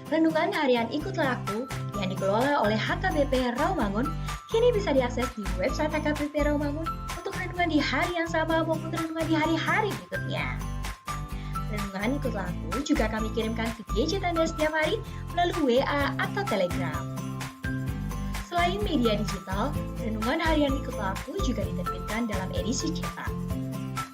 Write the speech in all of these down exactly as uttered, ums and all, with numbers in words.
Renungan harian Ikutlah Aku yang dikelola oleh H K B P Rawamangun kini bisa diakses di website H K B P Rawamangun untuk renungan di hari yang sama maupun renungan di hari-hari berikutnya. Renungan Ikutlah Aku juga kami kirimkan ke gadget Anda setiap hari melalui W A atau Telegram. Selain media digital, renungan harian Ikutlah Aku juga diterbitkan dalam edisi cetak.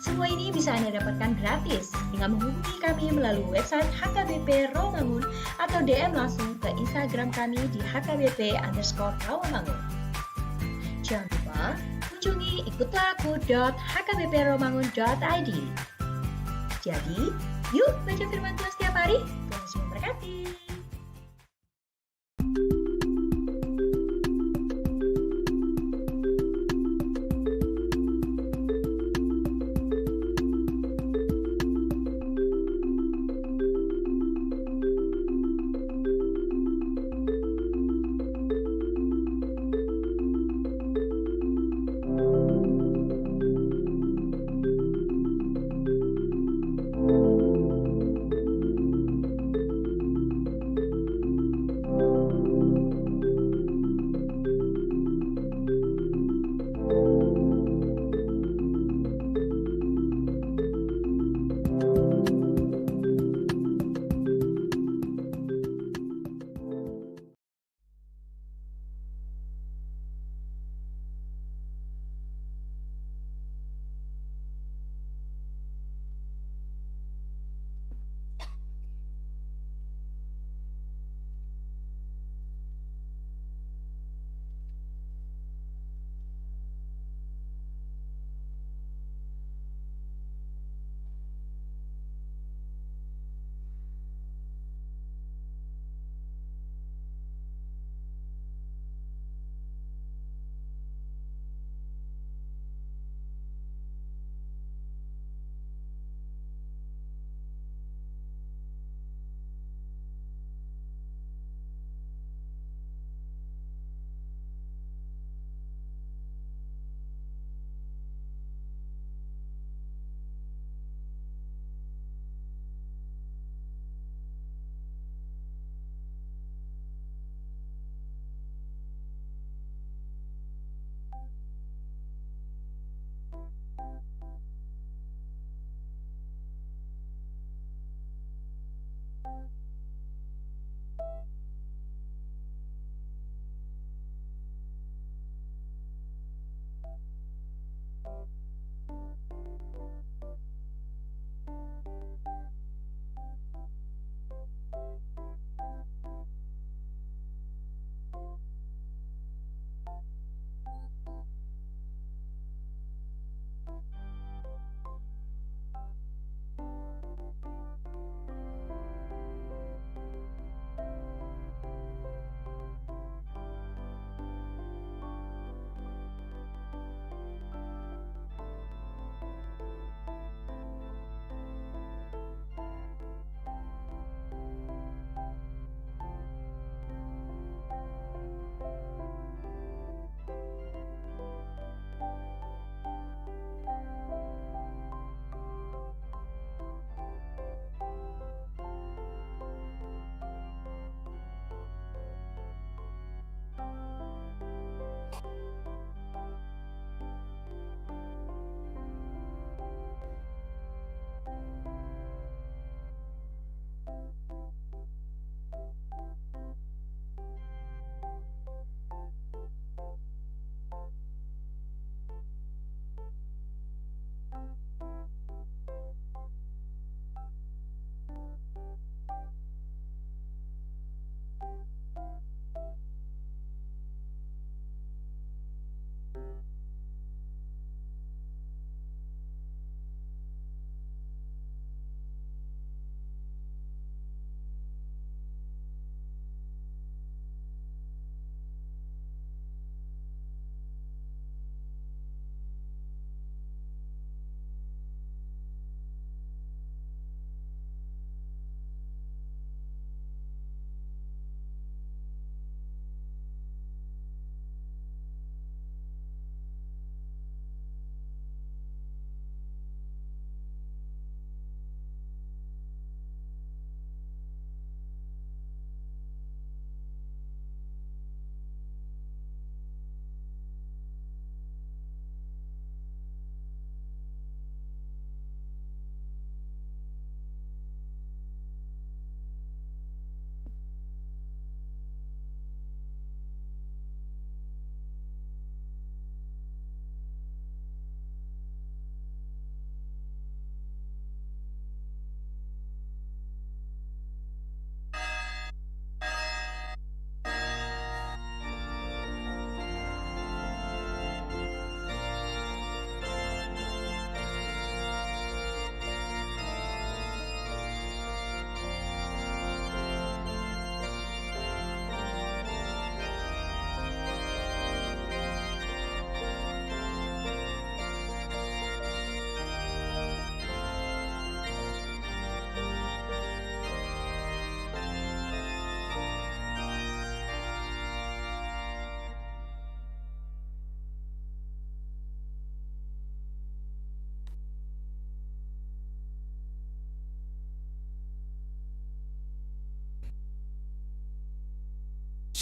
Semua ini bisa Anda dapatkan gratis dengan menghubungi kami melalui website H K B P Rawamangun atau D M langsung ke Instagram kami di H K B P underscore Rawamangun. Jangan lupa kunjungi ikutlah aku dot H K B P rawamangun dot I D. Jadi, yuk baca firman Tuhan setiap hari. Tuhan Yesus memberkati.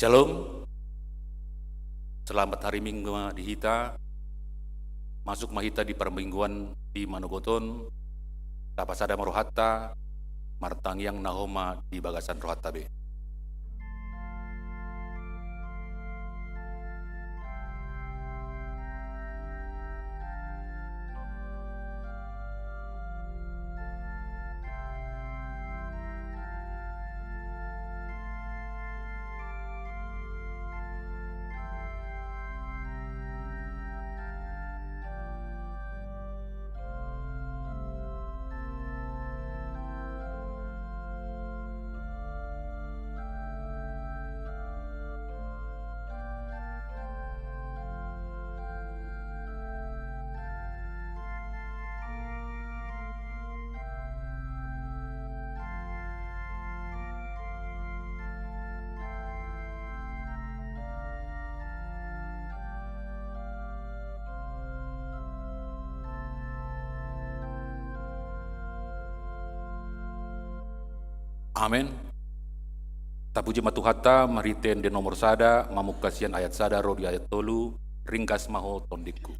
Shalom. Selamat hari Minggu ma di hita. Masuk ma hita di parmingguan di manogot on. Tapasada ma rohanta, martangiang na homa di bagasan rohanta be. Amen. Tapuji ma Tuhanta, marhite ende nomor sada, mamungka sian ayat sada ro di ayat tolu, ringgas ma ho tondingku.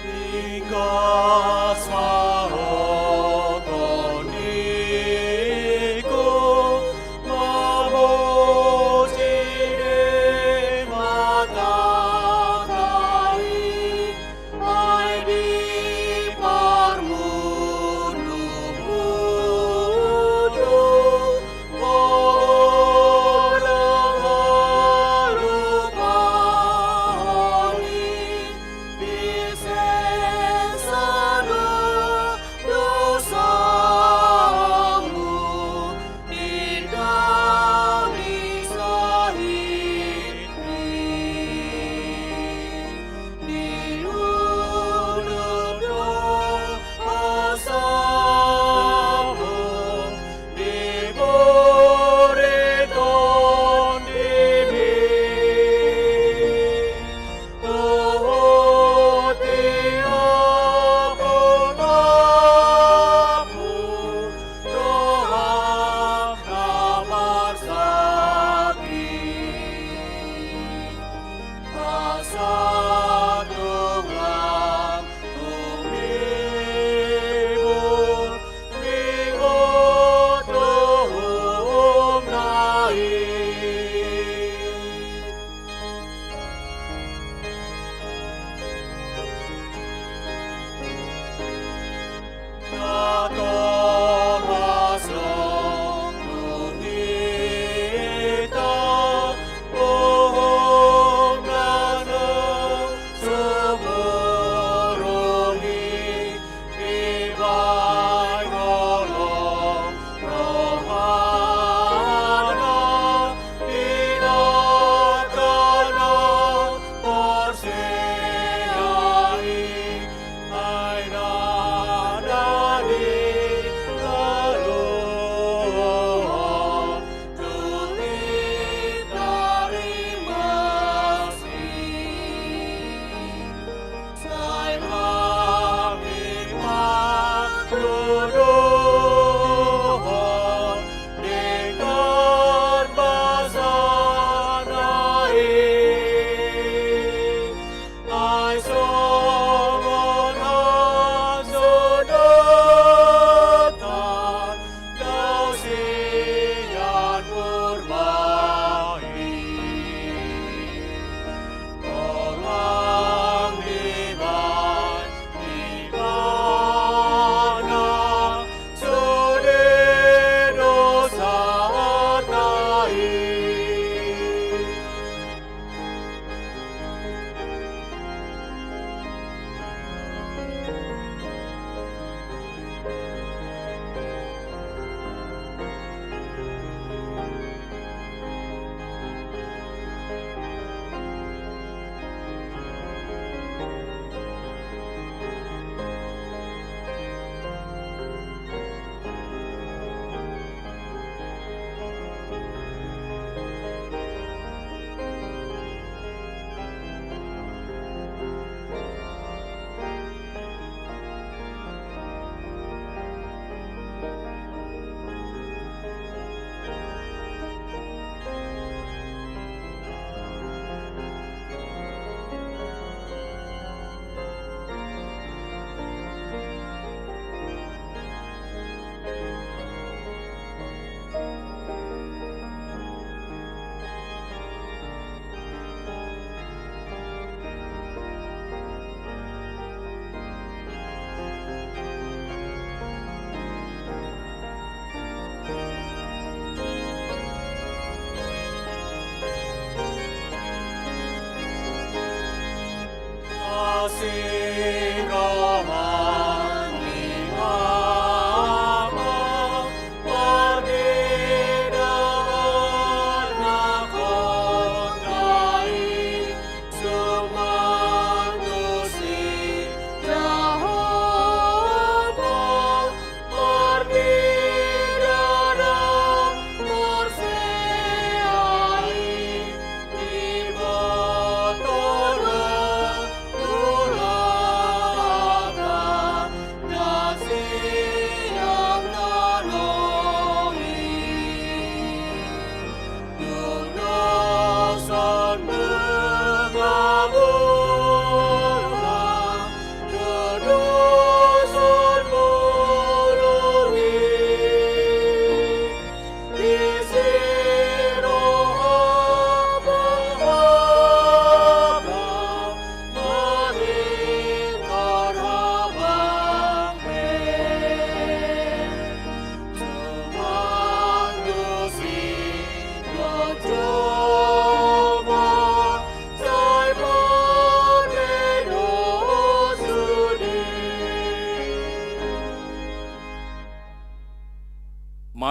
Ringgas ma ho tondingku, mamuji Debata i, ai di parmundunmundung, olo, olo, paholi.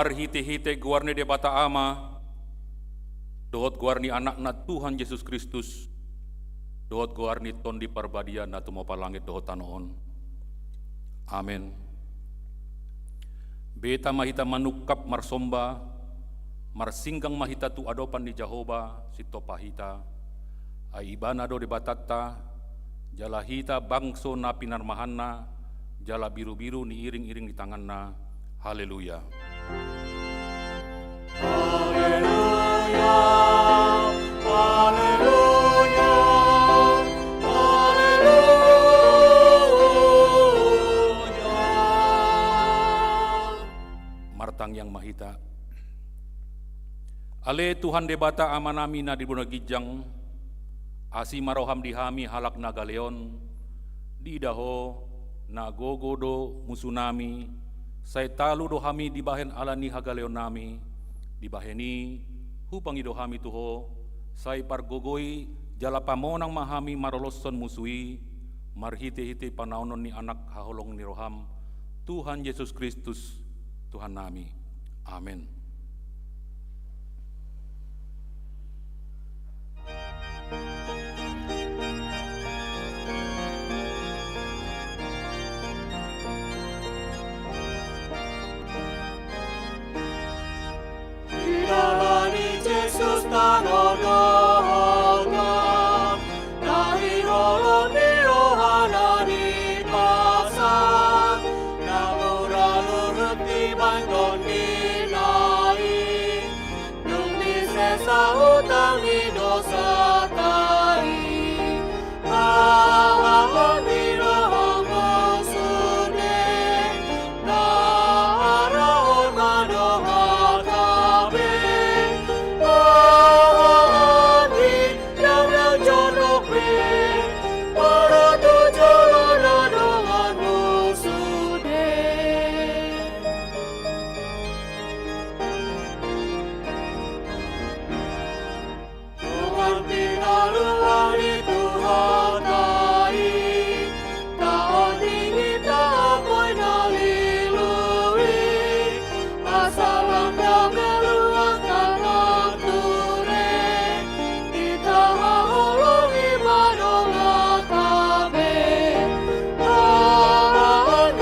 Marhite-hite goar ni Debata Ama, dohot goar ni Anakna Tuhan Jesus Kristus, dohot goar ni Tondi Parbadia na tumompa langit dohot tano on. Amen. Beta ma hita manungkap marsomba, marsinggang ma hita tu adopan ni Jahowa, sintompa hita, ai Ibana do Debatanta, jala hita bangso na pinarmahanna, jala birubiru ni iring-iring ni tanganna. Haleluya. Haleluya, haleluya, haleluya. Martangiang ma hita. Ale Tuhan Debata Amanami na di banua ginjang, asi ma roham di hami halak na gale on, diida Ho, na gogo do musunami, sai talu do hami dibahen ala ni hagaleonnami, dibahen i, hupangido hami tu Ho, sai pargogoi jala pamonang ma hami maroloshon musu i, marhite-hite panaonon ni Anak haholongan ni roham, Tuhan Jesus Kristus, Tuhannami. Amen. Didalani Jesus tano dohot na, na di holong ni rohana dipasang, na mura luhut dibahen tondina i, dung disesa hutang ni dosanta i. Dongan pinaluan ni Tuhanta i, taon dingin taon boi na lilu i, asa lam dang na luat tano ture, hita haholongi ma donganta be. Amen.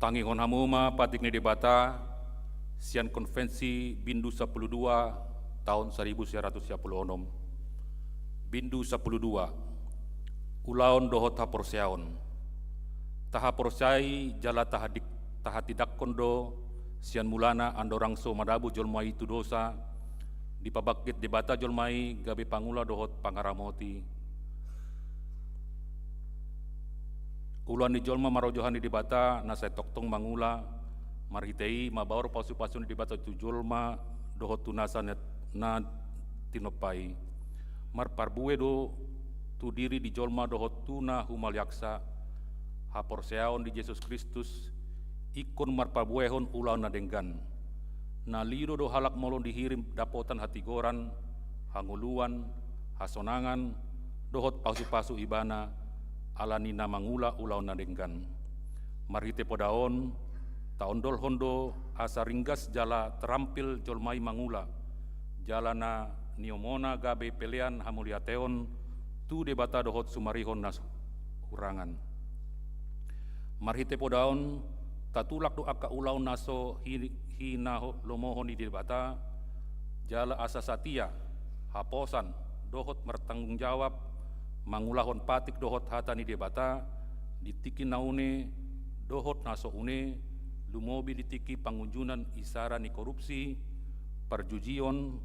Tangihon hamu ma patik ni Debata sian Konvensi Bindu sampulu dua taon saribu sia ratus sia pulu onom. Bindu sampulu dua. Ulaon dohot haporseaon. Tahaporseai jala tahadik-, tahatindangkon do sian mulana andorang so madabu jolma i tu dosa, dipabangkit Debata jolma i gabe pangula dohot pangaramoti. Ulaon ni jolma marojahan ni Debata na sai tongtong mangula, marhite i mabaor pasupasu ni Debata tu jolma dohot tu nasa na, na tinompa i. Marparbue do tu diri ni jolma dohot tu na humaliangsa, haporseaon di Jesus Kristus, ingkon marpabuehon ulaon na denggan. Na lilu do halak molo dihirim dapotan hatigoran, hangoluan, hasonangan, dohot pasupasu Ibana, ala ni na mangula ulaon na denggan. Marhite poda on, taondolhon do asa ringgas jala terampil jolma i mangula, jala na niomona gabe pelean hamauliateon tu Debata dohot sumarihon na hurangan. Marhite poda on, tatulak do angka ulaon na so hi-, hinalomohon ni Debata, jala asa satia, haposan, dohot martanggung jawab, mangulahon patik dohot hata ni Debata, di tingki na une, dohot na so une, lumobi di tingki pangunjunan isara ni korupsi, parjujion,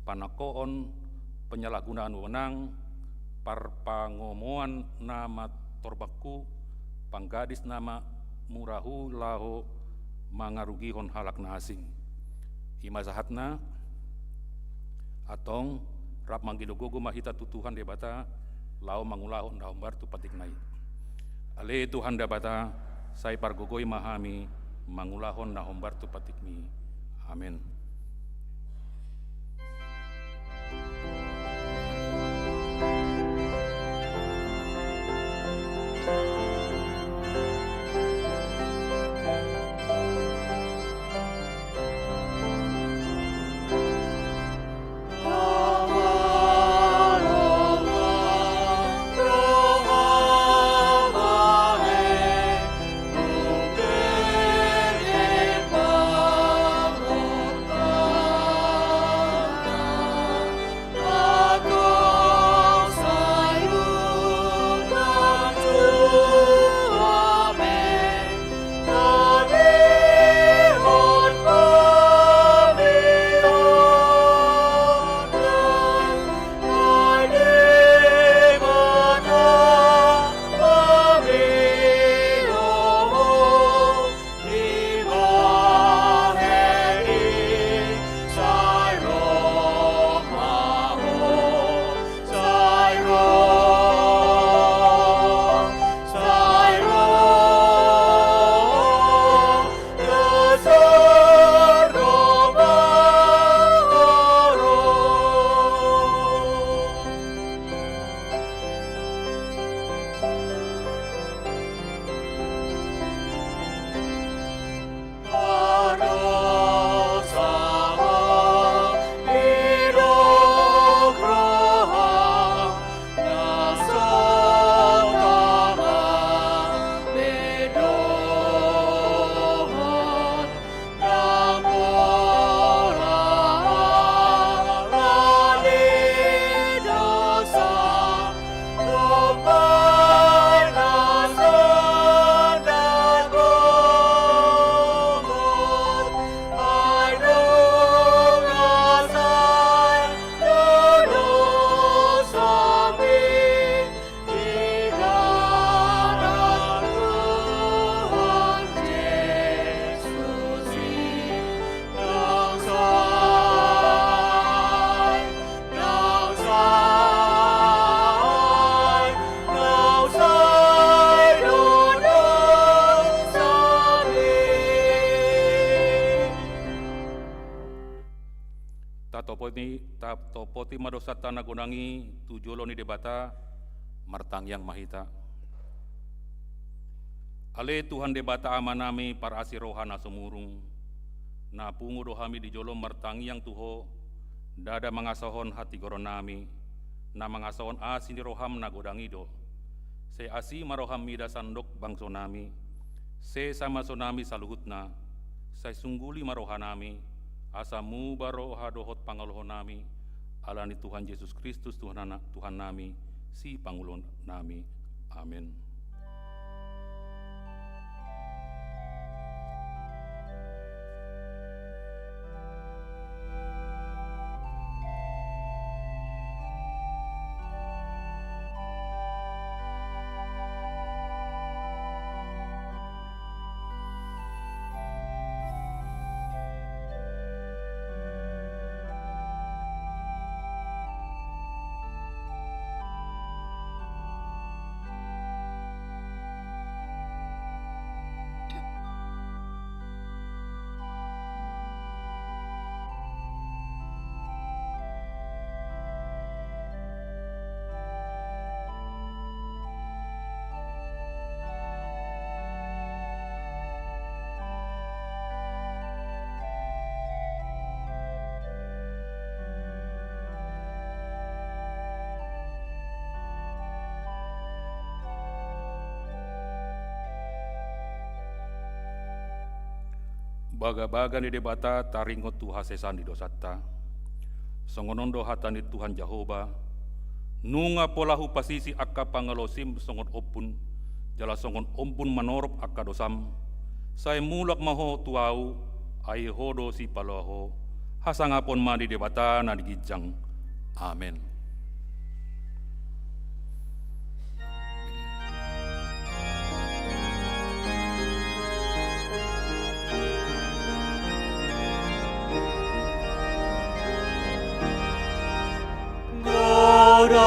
panangkoon, penyalahgunaan wewenang, parpangomoan na matorbanghu, panggadis na ma-, murahu laho mangarugihon halak na asing. I ma sahatna, antong, rap manggido gogo ma hita tu Tuhan Debata, laho mangulahon na hombar tu patikna i. Ale Tuhan Debata, sai pargogoi ma hami mangulahon na hombar tu patikmi. Amen. Tatopoti, tatopoti ma dosanta na godang i tu jolo ni Debata. Martangiang ma hita. Ale Tuhan Debata Amanami parasi roha na sumurung, na pungu do hami di jolo martangiang tu Ho, ndada mangasahon hatigoronnami, na mangasahon asi ni roham na godang i do. Sai asi ma roham mida sandok bangsonami, sesa ma sonami saluhutna, sai sungguli ma rohanami, asa muba roha dohot pangalohonami, ala ni Tuhan Jesus Kristus Tuhan, Tuhannami, Sipangulunami. Amen. Bagabaga ni Debata taringot tu hasesaan ni dosanta. Songon on do hata ni Tuhan Jahowa: Nunga pola hupasisi angka pangalaosim songon ombun, jala songon ombun manorop angka dosam. Sai mulak ma ho tu Ahu, ai Ho do sipaloho. Hasangapon ma di Debata na di ginjang. Amen. Godang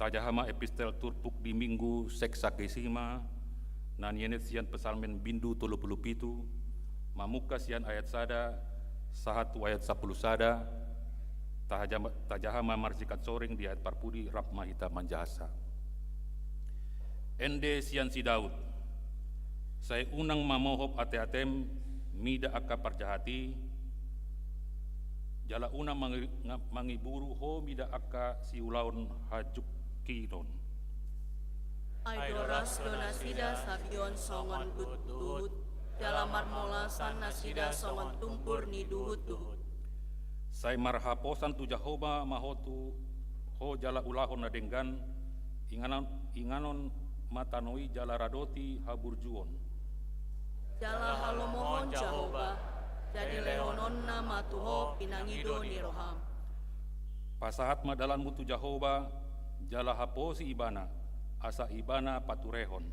Tajaha ma epistel turpuk di Minggu Sexagesima, na nienet sian Psalmen bindu tolu pulu pitu, mamungka sian ayat sada sahat tu ayat sampulu sada, tajaha ma, tajaha ma marsikat soring di ayat parpudi, rap ma hita manjahasa. Ende sian si Daud. Sai unang ma mohop ateatem mida angka parjahat i, jala unang mangi-, nga-, mangiburu ho mida angka siulaon hajungkinon. Ai doras do nasida sabion songon duhutduhut, jala marmolasan nasida songon tumbur ni duhutduhut. Sai marhaposan tu Jahowa ma ho tu ho jala ulahon na denggan, inganan-, inganon ma tano i jala radoti haburjuon. Jala halomohon Jahowa, jadi lehononna ma tu ho pinangido ni roham. Pasahat ma dalanmu tu Jahowa, jala haposi Ibana, asa Ibana paturehon.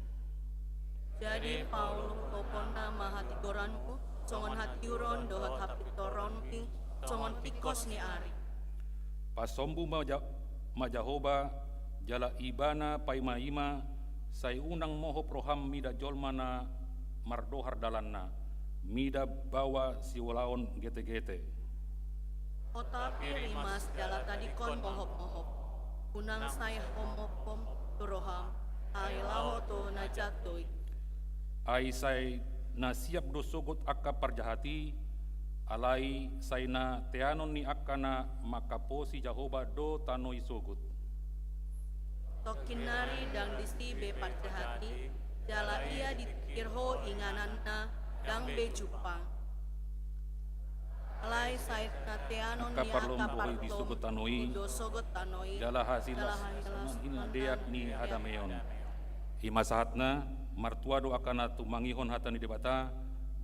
Jadi paolopoloponna ma hatigoranmu, songon hatiuron dohot hapintoronmu, songon pingkos ni ari. Pasombu ma Ja-, ma Jahowa, jala Ibana paimaima, sai unang mohop roham mida jolma na mardohar dalanna, mida baoa siulaon getegete. Otak i rimas jala tadingkon mohopmohop. Unang sai homophom tu roham, ai laho tu na jat do i. Ai sai na siap do sogot angka parjahat i, alai sai na teanon ni angka na manghaposi Jahowa do tano i sogot. Tongkin nari ndang disi be parjahat i, jala ia ditingkir ho ingananna ndang be jumpang. Alai sai na teanon ni angka parlombu i di sogot tano i, jala hasilas songon hinadeak ni hadameon. I ma sahatna. Martua do angka na tumangihon hata ni Debata,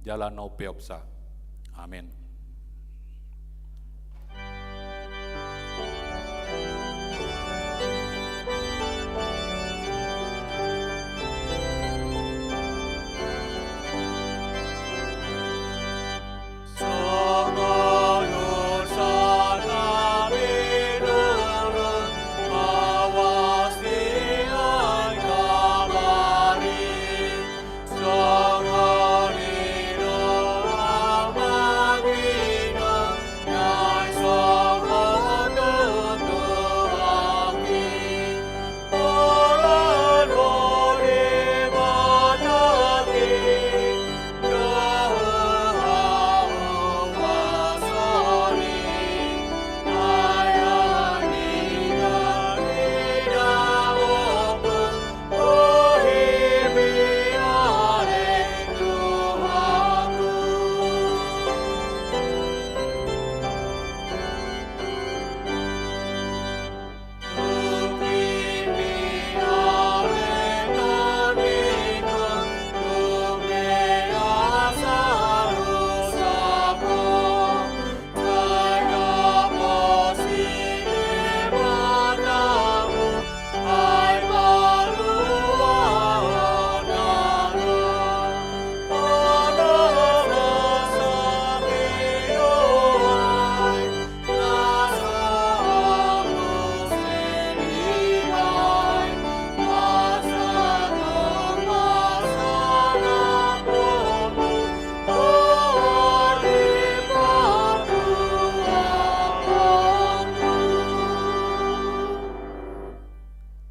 jala na umpeopsa. Amen.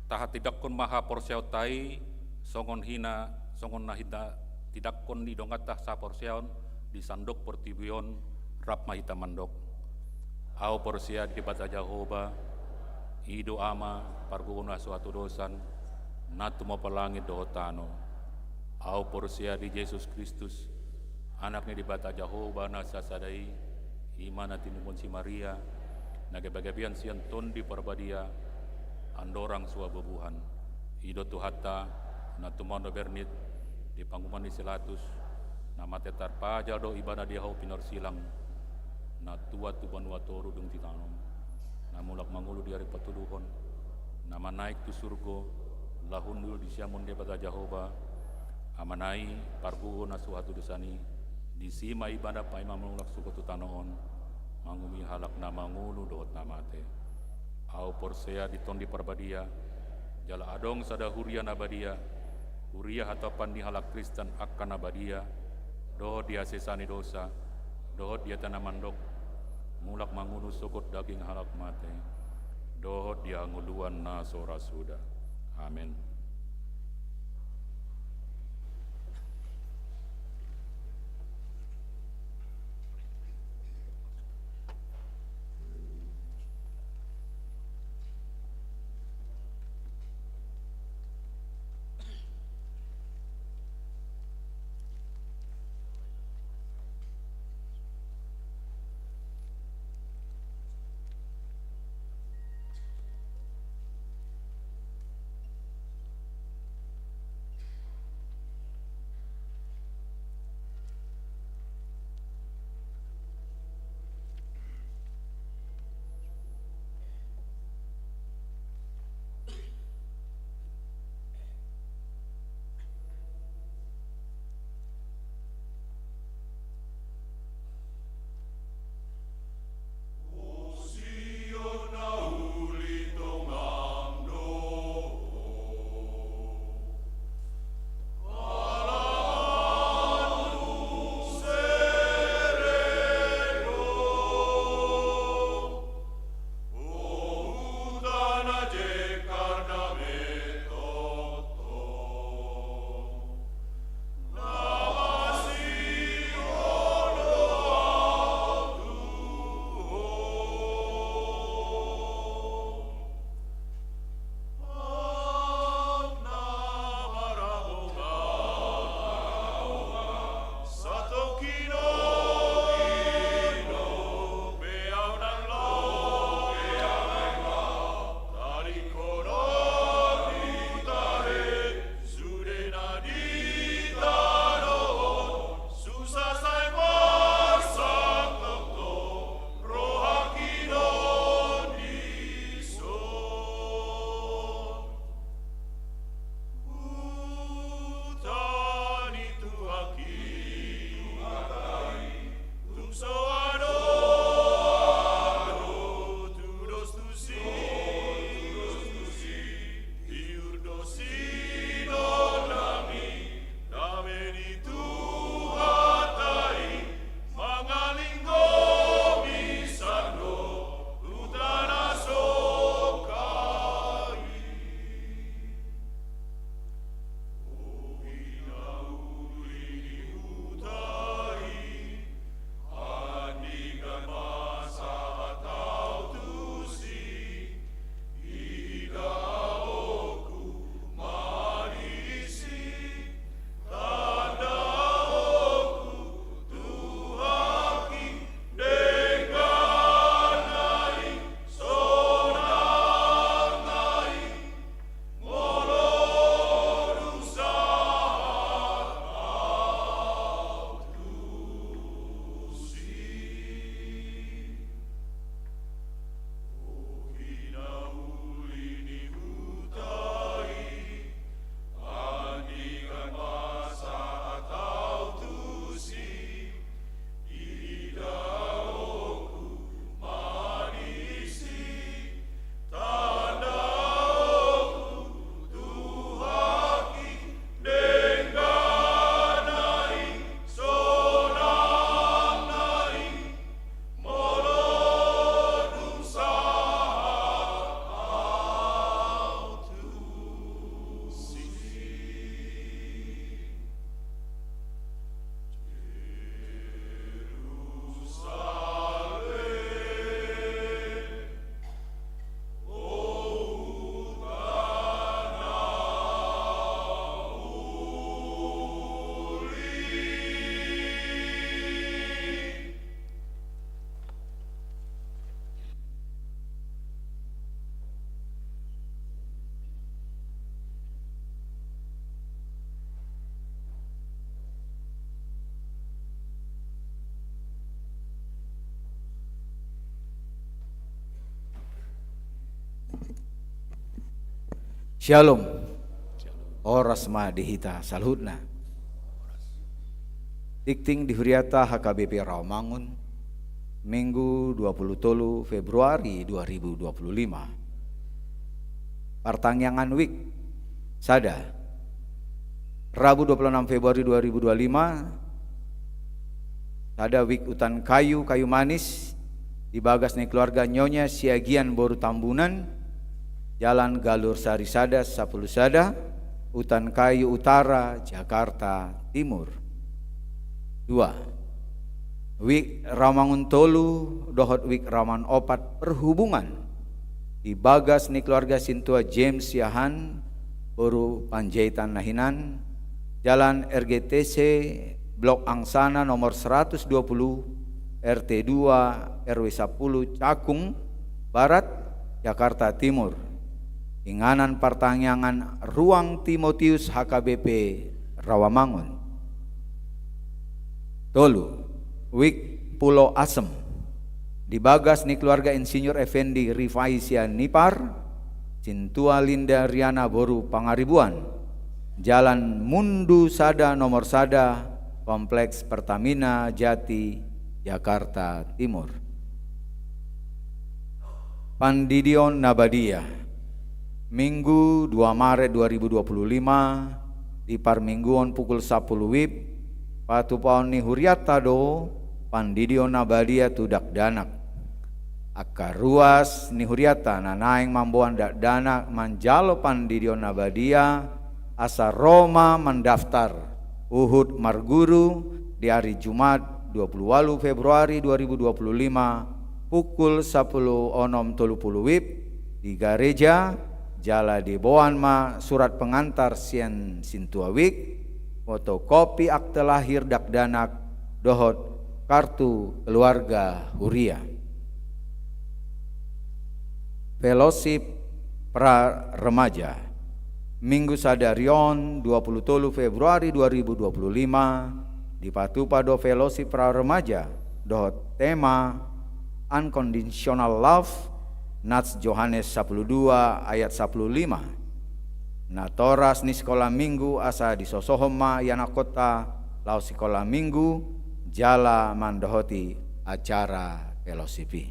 Tahatindangkon ma haporseaonta i, songon hina, songon na hinatindanghon ni donganta sahaporseaon di sandok portibi on, rap ma hita mandok. Ahu porsea di Debata Jahowa, i do Ama, pargogo na so hatodosan, na tumompa langit dohot tano. Ahu porsea di Jesus Kristus, Anak ni Debata Jahowa na sasada i, i ma na tinubuhon si Maria, na gabegabean sian Tondi Parbadia, andorang so habubuhan. I do Tuhanta, na tumandangkon bernit di panguhuman ni si Pilatus, na mate tarpajal do Ibana di hau pinorsilang, na tuat tu banua toru dung tinanom, na mulak mangolu di ari patoluhon, na manaek tu surgo, laho hundul di siamun ni Debata Jahowa, Amana i, pargogo na so hatodosan i, disi ma Ibana paima mulak sogot tu tano on, manguhumi halak na mangolu dohot na mate. Ahu porsea di Tondi Parbadia, Jala adong sada huria na badia, huria hatopan ni halak Kristen angka na badia, dohot di hasesaan ni dosa, dohot di hata na mandok, mulak mangunu sogot daging halak mate, dohot di hangoluan na so ra suda. Amen. Syalom. Horas ma di hita saluhutna. Tingting di huriata H K B P Rawamangun, Minggu dua puluh tolu Februari dua ribu dua puluh lima. Partangiangan WIK. Sada, Rabu dua puluh enam Februari dua ribu dua puluh lima, sada, WIK Utan Kayu, Kayu Manis, di bagas ni keluarga Nyonya Siagian boru Tambunan, Jalan Galur Sari sada, sapuluh sada, Utan Kayu Utara, Jakarta Timur. Dua, WIK Rawamangun tolu dohot WIK Rawamangun opat perhubungan, di bagas ni keluarga Sintua James Siahaan, boru Panjaitan na hinan, Jalan R G T C, Blok Angsana nomor seratus dua puluh, R T dua, R W sepuluh, Cakung Barat, Jakarta Timur. Inganan partangiangan Ruang Timotius H K B P Rawamangun. Tolu, WIK Pulo Asem, di bagas ni keluarga Insinyur Effendi Rifai Sianipar, Sintua Linda Riana boru Pangaribuan, Jalan Mundu sada nomor sada, Kompleks Pertamina Jati, Jakarta Timur. Pandidion na badia. Minggu dua Maret dua ribu dua puluh lima, di parmingguon pukul sapuluh WIB, patupaon ni hurianta do pandidion na badia tu dakdanak. Angka ruas ni hurianta na naeng mamboan dakdanak manjalo pandidion na badia, asa ro ma mandaftar huhut marguru di ari Jumat dua puluh ualu Februari dua ribu dua puluh lima, pukul sapuluh onom tolu puluh WIB di gareja, jala diboan ma surat pengantar sian sintua WIK, fotokopi akte lahir dakdanak, dohot kartu keluarga huria. Fellowship Pra Remaja. Minggu sadari on, dua puluh tolu Februari dua ribu dua puluh lima, dipatupa do Fellowship Pra Remaja dohot tema Unconditional Love, nats Johannes sapuluh dua ayat sapuluh lima. Natoras ni sikola minggu asa disosohon ma ianakkonta laho sikola minggu jala mandohoti acara fellowship i.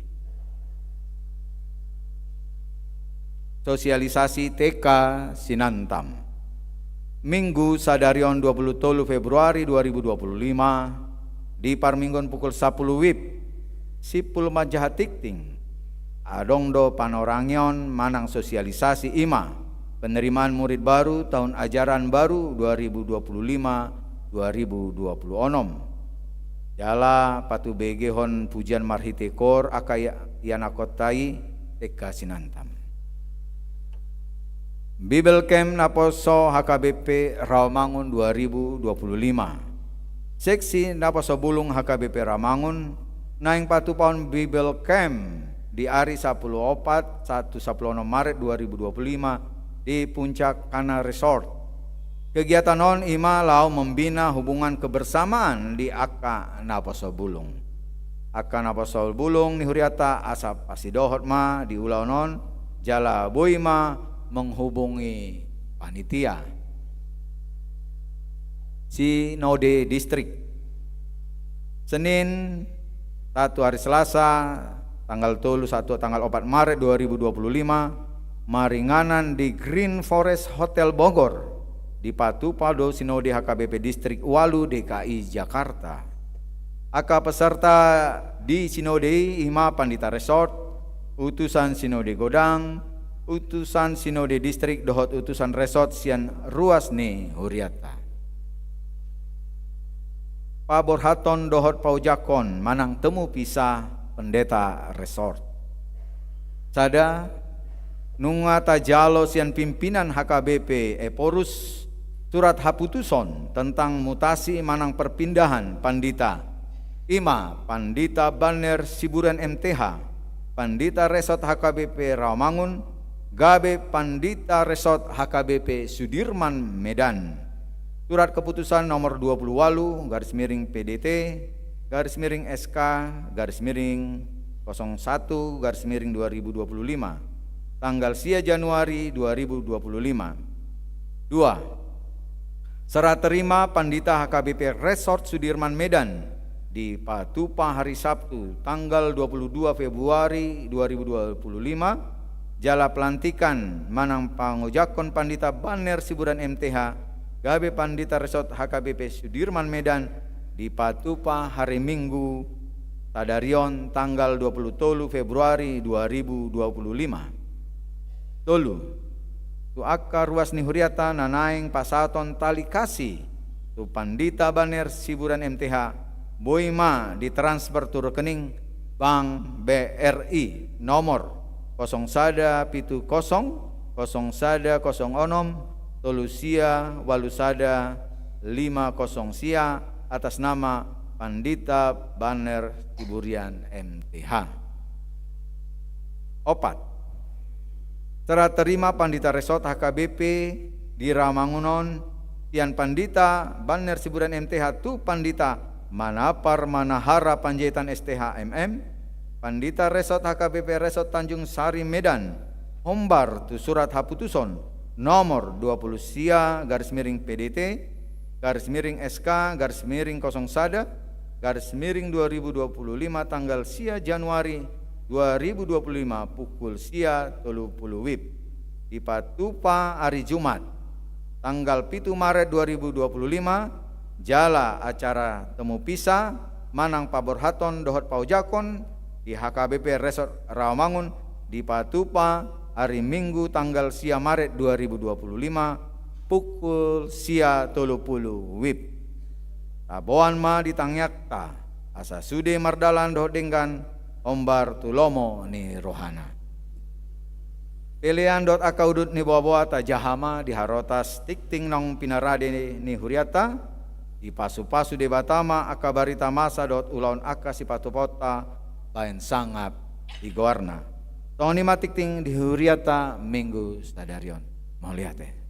Sosialisasi T K Sinantam. Minggu sadari on dua puluh tolu Februari dua ribu dua puluh lima, di parmingguon pukul sapuluh WIB, simpul manjaha tingting, adong do panorangion manang sosialisasi, i ma penerimaan murid baru tahun ajaran baru dua ribu dua puluh lima dua ribu dua puluh onom. Jala patubegehon pujian marhite koor angka ia-, ianakkonta i T K Sinantam. Bible Camp Naposo H K B P Rawamangun dua ribu dua puluh lima. Seksi Naposo Bulung H K B P Rawamangun naeng patupaon Bible Camp di ari sapuluh opat sahat tu sapuluh onom Maret dua ribu dua puluh lima di Puncak Kana Resort. Kegiatan on i ma laho membina hubungan kebersamaan di angka naposo bulung. Angka naposo bulung ni hurianta asa pasidohot ma di ulaon on, jala boi ma menghubungi panitia. Sinode Distrik. Senin, sahat tu hari Selasa, tanggal tolu sahat tu tanggal opat Maret dua ribu dua puluh lima, maringanan di Green Forest Hotel Bogor, dipatupa do Sinode H K B P Distrik ualu D K I Jakarta. Angka peserta di Sinode i, i ma Pandita Resort, utusan Sinode Godang, utusan Sinode Distrik dohot utusan Resort sian ruas ni hurianta. Paborhathon dohot paojakhon manang temu pisah Pendeta Resort. Sada, nunga tajalo sian pimpinan H K B P Ephorus surat haputuson tentang mutasi manang perpindahan pandita. I ma Pandita Banner Siburan M T H, Pandita Resort H K B P Rawamangun, gabe Pandita Resort H K B P Sudirman Medan. Surat keputusan nomor dua puluh ualu garis miring P D T garis miring S K garis miring kosong satu garis miring dua ribu dua puluh lima, tanggal sia Januari dua ribu dua puluh lima. Dua, serah terima Pandita H K B P Resort Sudirman Medan dipatupa hari Sabtu, tanggal dua puluh dua Februari dua ribu dua puluh lima, jala pelantikan manang pangojakhon Pandita Banner Siburan M T H gabe Pandita Resort H K B P Sudirman Medan dipatupa hari Minggu sadari on tanggal dua pulu tolu Februari dua ribu dua pulu lima. Tolu. Tu angka ruas ni huriata na naeng pasahaton tali kasi tu Pandita Banner Siburan M T H, boi ma ditransfer tu rekening Bank B R I nomor kosong sada pitu kosong, kosong sada kosong onom, tolu sia ualu sada lima kosong sia, atas nama Pandita Banner Siburan M T H. Opat. Serah terima Pandita Resort H K B P di Rawamangun on, sian Pandita Banner Siburan M T H tu Pandita Manapar Manahara Panjaitan S T H M M, Pandita Resort H K B P Resort Tanjung Sari Medan, hombar tu surat haputuson nomor dua pulu sia garis miring P D T garis miring S K garis miring kosong sada garis miring dua ribu dua pulu lima, tanggal sia Januari dua ribu dua pulu lima, pukul sia tolu pulu WIB. Dipatupa ari Jumat, tanggal pitu Maret dua ribu dua pulu lima, jala acara temu pisa manang paborhaton dohot paojakhon di H K B P Resort Rawamangun dipatupa ari Minggu tanggal sia Maret dua ribu dua pulu lima, pukul sia tolu pulu WIB. Taboan ma di tangiangta, asa sude mardalan dohot denggan hombar tu lomo ni rohana. Pelean dohot angka udut ni boaboa tajaha ma di harotas tingting naung pinarade ni hurianta, dipasupasu Debata ma angka barita masa dohot ulaon angka sipatupaonta baen sangap di goarna. Songon i ma tingting di hurianta Minggu sadari on. Mauliate.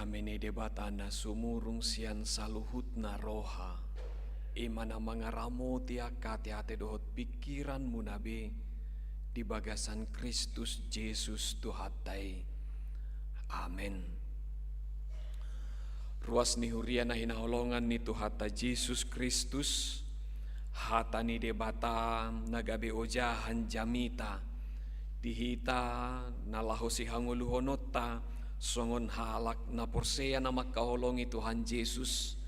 Dame ni Debata na sumurung sian saluhutna roha, i ma na mangaramoti angka ateate dohot pingkiranmuna be di bagasan Kristus Jesus Tuhanta i. Amen. Ruas ni huria na hinaholongan ni Tuhanta Jesus Kristus, hata ni Debata na gabe ojahan jamita di hita na laho sihangoluhononta songon halak na porsea na mangkaholongi Tuhan Jesus,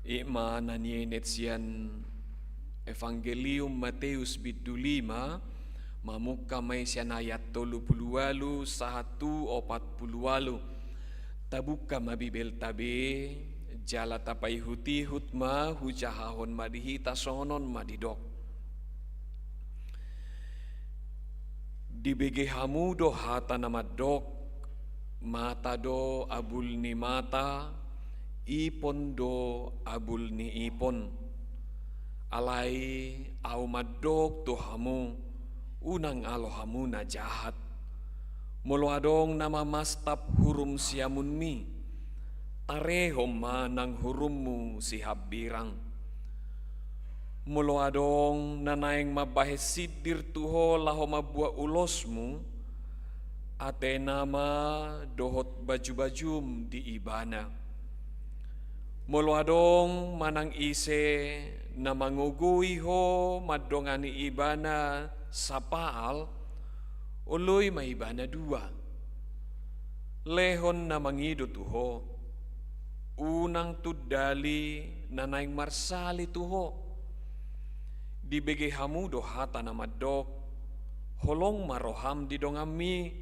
i ma na nienet sian Evangelium Mateus bindu lima, mamungka ma i sian ayat tolu pulu ualu sahat tu opat pulu ualu. Tabungka ma Bibelta be, jala tapaihutihut ma, hujahahon ma di hita songon on ma didok. Dibege hamu do hata na mandok, mata do abul ni mata, ipon do abul ni ipon. Alai Ahu mandok tu hamu, unang alo hamu na jahat. Molo adong na mamastap hurum siamunmi, tarehon ma nang hurummu sihambirang. Molo adong na naeng mambahen sindir tu ho laho mambuat ulosmu, atena ma dohot bajubajum di ibana. Molo adong manang ise na mangogoi ho mandongani ibana sapaal, oloi ma ibana dua. Lehon na mangido tu ho, unang tundali na naeng marsali tu ho. Dibege hamu do hata na mandok, holong ma roham di donganmi,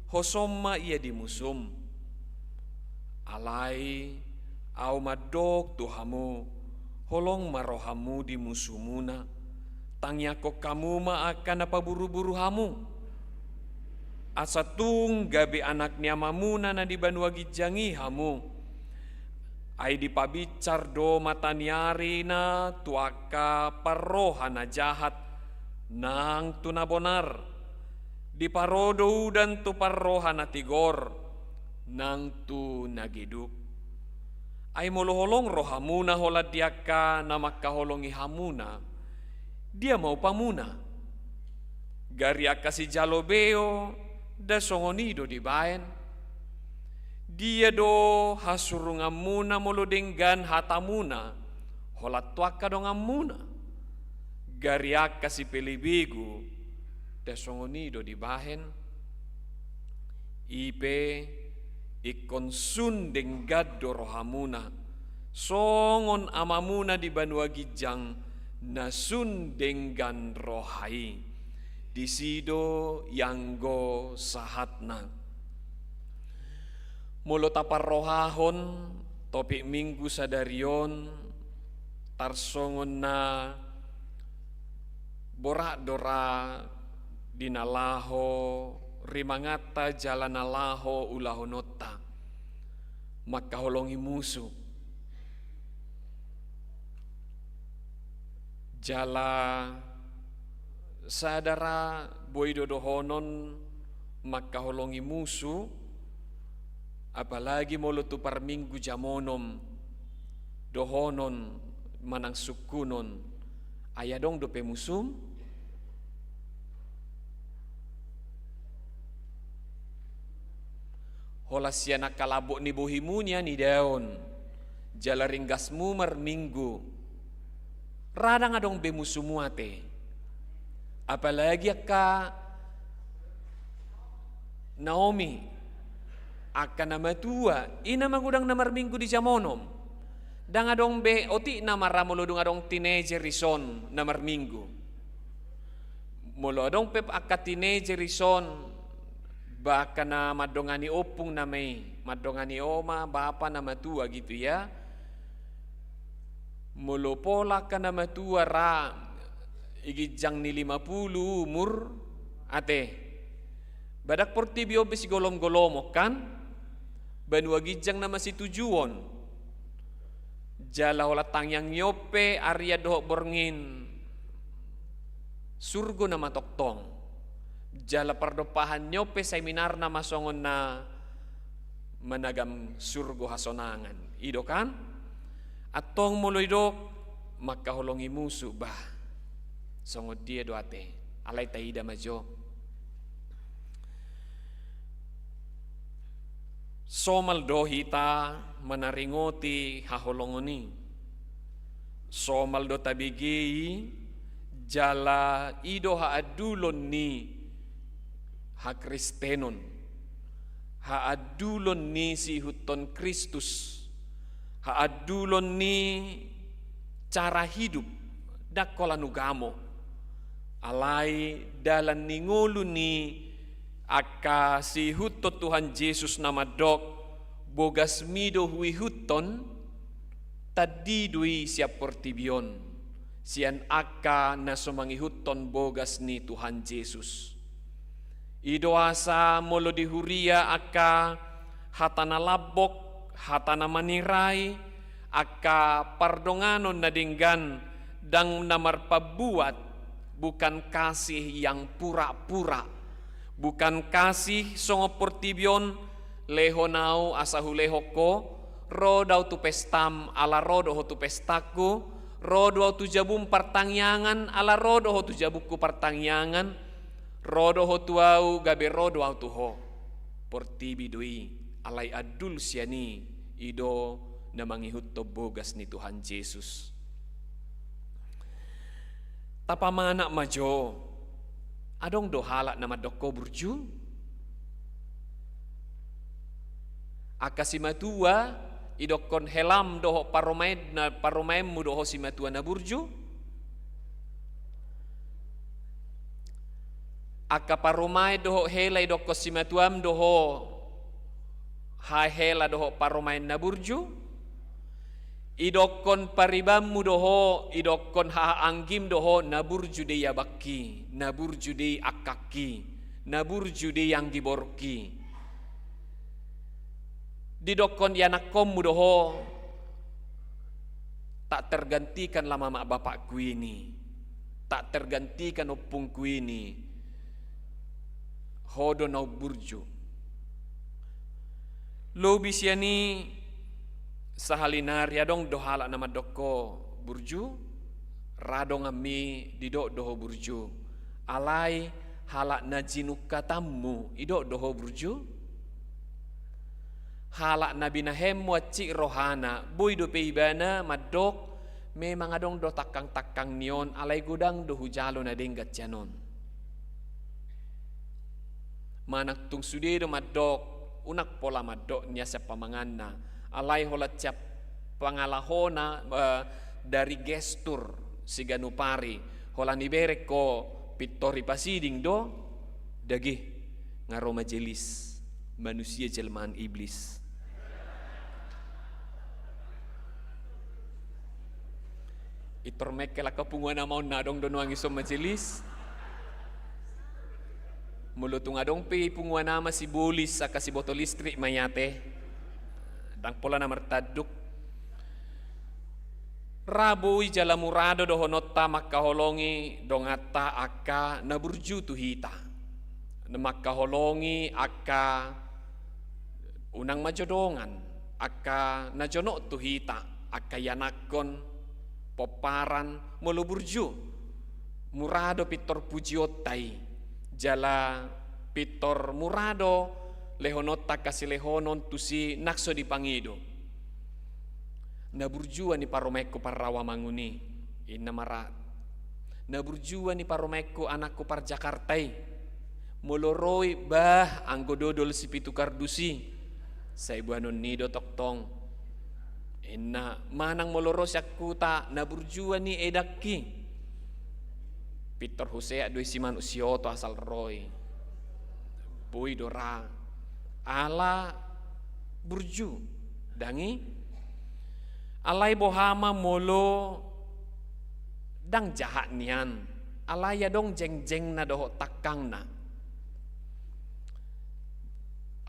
hosom ma ia di musum. Alai Ahu mandok tu hamu, holong ma rohammu di musumuna. Tangiangkon hamu ma angka na paburuburu hamu, asa tung gabe anak ni Amamuna na di banua ginjang i hamu. Ai dipabinsar do mata ni ari na tu angka parroha na jahat nang tu na bonar. Diparo do udan tu parroha na tigor nang tu na geduk. Ai molo holong rohamuna holan di angka na mangkaholongi hamuna, dia ma upamuna? Gari angka sijalo beo, nda songon i do dibaen? Dia do hasurunganmuna molo denggan hatamuna holan tu angka donganmuna? Gari angka sipelebegu, nda songon i do dibaen? I pe, ingkon sun denggan do rohamuna, songon Amamuna di banua ginjang na sun denggan roha i. Disi do ianggo sahatna. Molo taparrohahon topik Minggu sadari on, tarsongon na borat do ra di na laho rimanganta jala na laho ulahononta, mangkaholongi musu. Jala sada ra boi do dohonon mangkaholongi musu, apalagi molo tu parminggu jam onom dohonon manang sungkunon, ai adong dope musum? Holan sian angka lambok ni bohimu nian idaon, jala ringgasmu marminggu, ra ndang adong be musumu ate. Apalagi angka Naomi, angka na matua, i na magodang na marminggu di jam onom. Ndang adong be otikna ma ra molo dung adong teenager dison na marminggu. Molo adong pe angka teenager dison, ba angka na mandongani ompung nama i, mandongani oma, bapa na matua gitu ya. Molo pola angka na matua ra i ginjang ni lima pulu umur, ate. Ba ndang portibi on be sigolomgolomon kan? Banua ginjang nama situjuon. Jala holan tangiang ni on pe arian dohot borngin surgo nama tongtong. Jala pardompahan ni on pe seminar nama songon na managam surgo hasonangan. I do kan? Antong molo didok mangkaholongi musu, bah, songon dia do ate? Alai taida ma jo. Somal do hita manaringoti haholongon i. Somal do tabege i, jala i do haandulon ni hakristenon, haandulon ni siihuthon Kristus, haandulon ni cara hidup, ndang holan ugamo. Alai dalan ni ngolu ni angka siihuthon Tuhan Jesus na mandok, bogasmi do huihuthon, tandi do i sian portibi on, sian angka na so mangihuthon bogas ni Tuhan Jesus. I do asa molo di huria angka hata na lambok, hata na manirai, angka pardonganon na denggan, ndang na marpambuat, bukan kasih yang pura-pura, bukan kasih songon portibi on, lehon au asa hulehon ho, ro do au tu pestam ala ro do ho tu pestangku, ro do au tu jabum partangiangan ala ro do ho tu jabungku partangiangan, ro do ho tu au gabe ro do au tu ho. Portibi do i, alai andul sian i, i do na mangihuthon bogas ni Tuhan Jesus. Tapamanat ma jo, adong do halak na mandok ho burju? Angka simatua, idokkon helam dohot parumaenna, parumaenmu do ho simatua na burju? Angka parumaen dohot hela idokkon simatuam do ho hahela dohot parumaen na burju? Idokkon paribanmu do ho, idokkon hahaanggim do ho na burju do i abangki, na burju do i angkangki, na burju do i anggi borungki? Didokkon ianakkonmu do ho, tak tergantikan lah mamak bapakku ini, tak tergantikan ompungku ini, ho do na umburju. Lobi sian i, sahali nari adong do halak na mandok ho burju? Ra donganmi didok do ho burju. Alai halak na jinungkatanmu idok do ho burju? Halak na binahenmu hansit rohana, boi dope ibana mandok, memang adong do tangkang-tangkang ni on, alai godang do hujalo na denggan sian on. Manang tung sude do mandok, unang pola mandok nian sian pamanganna, alai holan sian pangalahona, eh, dari gestur siganup ari, holan ibereng ho pintor ipasiding do, dage, nga ro majelis, manusia jelmaan iblis. Pintor mengkel angka punguan ama on, na adong do nuaeng ison majelis. Molo tung adong pe punguan ama sibolis angka siboto listrik ma i ate. Ndang pola na martanduk. Ra boi jala mura do dohononta mangkaholongi donganta angka na burju tu hita. Na mangkaholongi angka unang ma jo dongan, angka na jonok tu hita, angka ianakkon, pomparan, molo burju. Mura do pintor pujionta i, jala pintor mura do lehononta angka silehonon tusi nang so dipangido. Na burju an i parumaenku parrawamangun i, inna ma ra. Na burju an i parumaenku anakku parjakarta i. Molo ro i, bah, anggo dodol sipitu kardus i, sai boanon ni do tongtong. Inna, manang molo ro sian huta, na burju an i edangki. Pintor huseat do i simanuk sioto asal ro i. Boi do ra. Ala burju. Ndang i? Alai boha ma molo ndang jahat nian, alai adong jengjengna dohot tangkangna.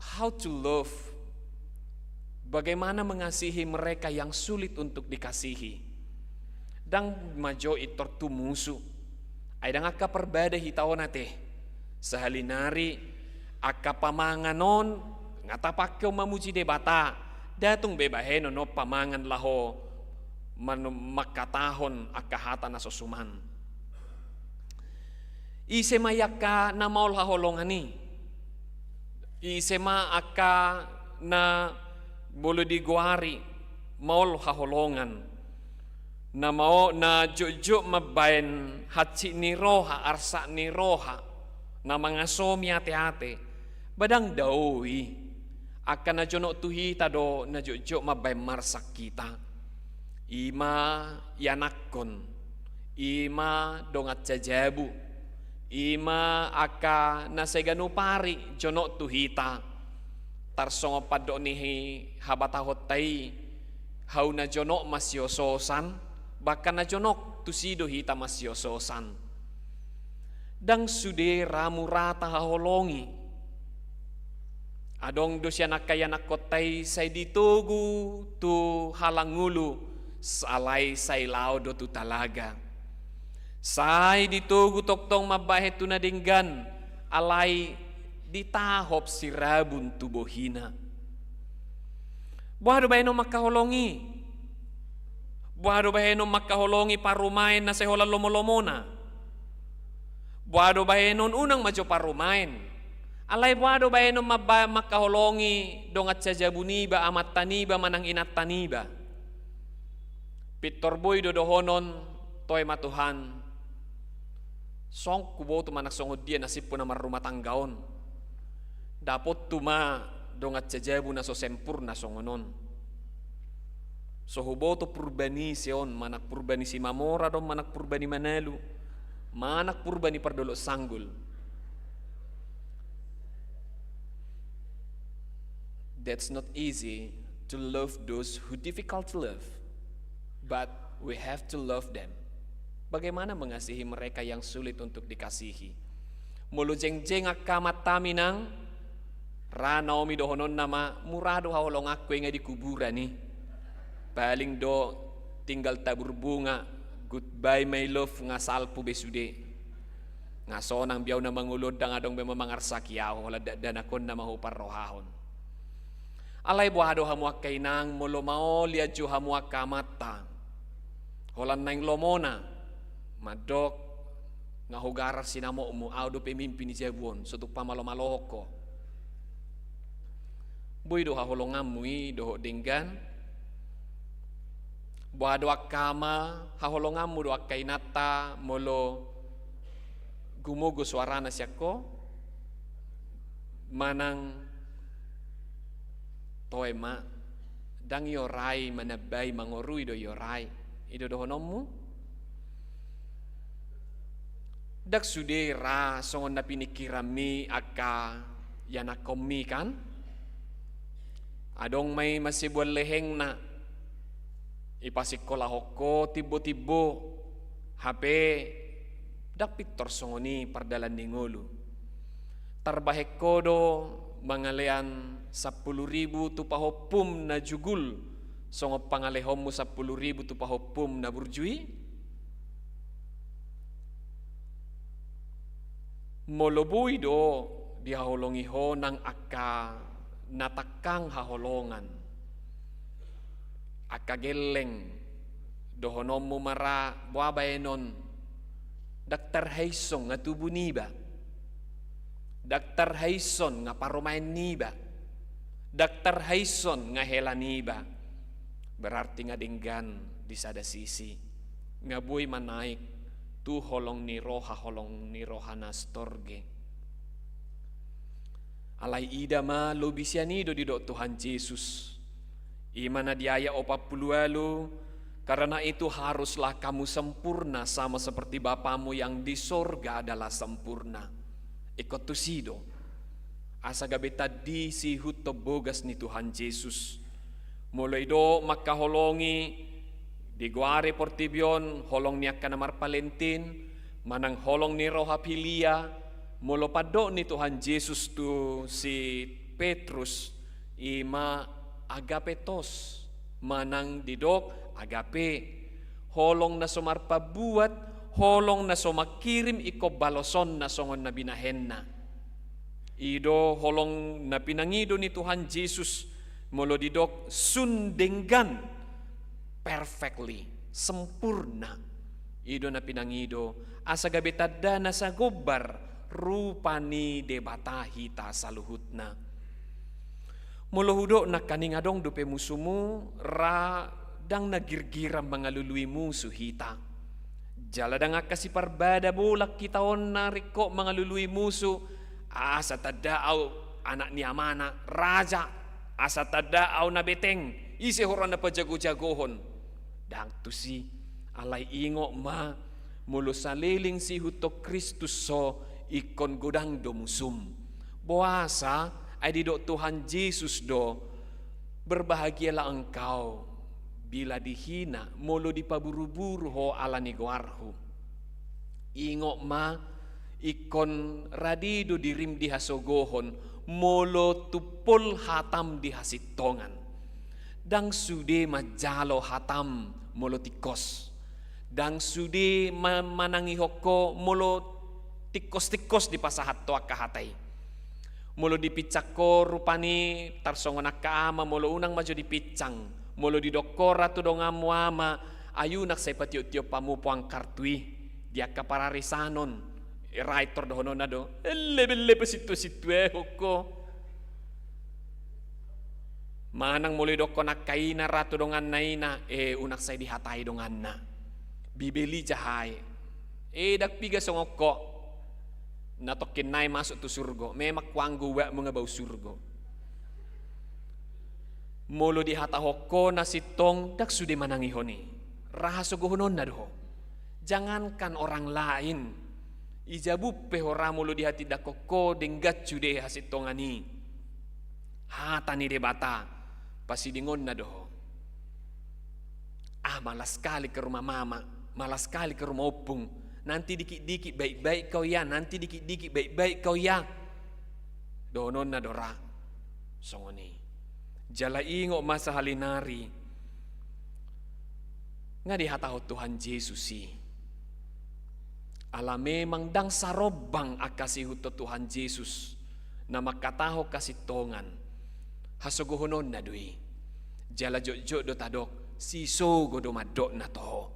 How to love, bagaimana mengasihi mereka yang sulit untuk dikasihi. Ndang ma jo pintor tu musu. Ai ndang angka parbada hita on ate. Sahali nari angka pamangan on, Nga tapake on mamuji Debata, nda tung be bahenon on pamangan laho manu-, mangkatahon angka hata na so suman. Ise ma i angka na maol haholongan i? Ise ma angka na bolo digoari maol haholongan? Na mao-, na jotjot mambaen hansit ni roha, arsak ni roha, na mangasomi ateate, ba ndang dao i. Angka na jonok tu hita do na jotjot mambaen marsak hita. I ma ianakhon, i ma dongan sajabu, i ma angka na sai ganup ari jonok tu hita. Tarsongon pandok ni habatahonta i, hau na jonok masiososan, bahkan na jonok tusi do hita masiososan. Ndang sude ra mura tahaholongi. Adong do sian angka ianakhonta i sai ditogu tu halangulu, alai sai laho do tu talaga. Sai ditogu tongtong mambahen tu na denggan, alai ditahop sirabun tu bohina. Boha do bahenon mangkaholongi? Boha do bahenon mangkaholongi parumaen na sai holan lomolomona? Boha do bahenon? Unang ma jo parumaen. Alai boha do bahenon mamba-, mangkaholongi dongan sajabu niba, amanta niba manang inanta niba? Pintor boi do dohonon, toe ma Tuhan, song huboto manang songon dia nasibku na marrumah tangga on. Dapothu ma dongan sajabu na so sempurna songon on. So huboto purba ni ise on, manang purba ni Simamora do on, manang purba ni Manalu, manang purba ni Pardolok Sanggul. That's not easy to love those who difficult to love, but we have to love them. Bagaimana mengasihi mereka yang sulit untuk dikasihi? Molo jengjeng angka amantami nang, ra Naomi dohononna ma, mura do haholonganku i nga di kuburan i. Paling do tinggal tabur bunga, goodbye my love, nga salpu be sude. Nga sonang be au na mangolu on, ndang adong be ma mangarsaki au, holan dakdanak on nama huparrohahon. Alai boha do hamu angka inang, molo maol ia jo hamu angka amanta? Holan naeng lomona, mandok, nga hugarar sinamotmu, au do pemimpin ni jabu on, so tung pamalomalohon ho. Boi do haholonganmu i dohot denggan? Boha do angka ama, haholonganmu do angka inanta molo gumogo soarana sian ho? Manang toe ma, ndang iorai, manambai, mangorui do iorai. I do dohononmu? Ndang sude ra songon na piningkiranmi angka ianakhonmi kan? Adong ma i masibuan lehengna, ipasikolahon ho timbo-timbo, hape ndang pintor songon i pardalan ni ngolu. Tarbahen ho do mangalean sampulu ribu tu pahompum na jugul, songon pangalehonmu sampulu ribu tu pahompum na burju i? Molo boi do dihaholongi ho nang angka na tangkang haholongan, angka gelleng, dohononmu ma ra, boha baenon? Ndang tarhaishon nga tubu niba, ndang tarhaishon nga parumaen niba, ndang tarhaishon nga hela niba. Berarti nga denggan di sada sisi, nga boi ma naek tu holong ni roha, holong ni roha na storge. Alai ida ma, lobi sian i do didok Tuhan Jesus. I ma na di ayat opat pulu ualu, karena itu haruslah kamu sempurna sama seperti Bapamu yang di sorga adalah sempurna. Ingkon tusi do. Asa gabe tandi siihuthon bogas ni Tuhan Jesus. Molo didok mangkaholongi, digoari portibi on holong ni angka na marpalentin, manang holong ni roha pilia, molo pandok ni Tuhan Jesus tu si Petrus, i ma agapetos, manang didok agape, holong na so marpambuat, holong na so mangkirim ingkon balosonna songon na binahenna. I do holong na pinangido ni Tuhan Jesus, molo didok sun denggan, perfectly, sempurna. I do na pinangido, asa gabe tanda na sagombar rupa ni Debata hita saluhutna. Molo hudok nangkaning adong dope musumu, ra ndang na girgiran mangalului musu hita. Jala ndang angka siparbada bolak hita on na ringkot mangalului musu, asa tanda au anak ni amana, raja, asa tanda au na beteng, ise ho ra na pajagojagohon. Ndang tusi, alai ingot ma, molo saleleng siihuthon Kristus ho, ingkon godang do musum. Boasa, ai didok Tuhan Jesus do, "Berbahagialah engkau bila dihina, molo dipaburuburu ho ala ni goarhu." Ingot ma, ingkon rade do dirim dihasogohon, molo tumpol hatam di hasintongan. Ndang sude manjalo hatam molo tingkos. Ndang sude ma-, manangihon ho molo tingkos-tingkos dipasahat ho angka hata i. Molo dipinsang ho rupani tarsongon angka ama, molo unang ma jo dipinsang. Molo didok ho ra tu donganmu ama, ai unang sai patiop-tiop hamu poang kartu i. Di angka pararisanon, ra pintor dohononna do, "Ele belle pasintua-sintuahon ho." Manang molo didokhon angka ina ra tu donganna ina, "Eh, unang sai dihatai donganna. Bibeli jahai." Eh, ndang piga songon ho. Na tongkin nai masuk tu surgo, memang huanggo uakmu nga bau surgo. Molo dihatahon ho na sintong, ndang sude manangihon i. Ra hasogohononna do ho. Jangankan orang lain, i jabun pe ho ra molo dihatindangkon ho denggan sude hasintongan i. Hata ni Debata, pasidingonna do ho. "Ah, malas sekali ke rumah mama, malas sekali ke rumah ompung. Nanti dikit-dikit baik-baik kau ya, nanti dikit-dikit baik-baik kau ya." Dohononna do ra songon i. Jala ingot ma sahali nari, nga dihatahon Tuhan Jesus i. Ala memang ndang sarombang angka siihuthon Tuhan Jesus na mangkatahon hasintongan, hasogohononna do i. Jala jotjot do tadok, sisogo do mandok na toho.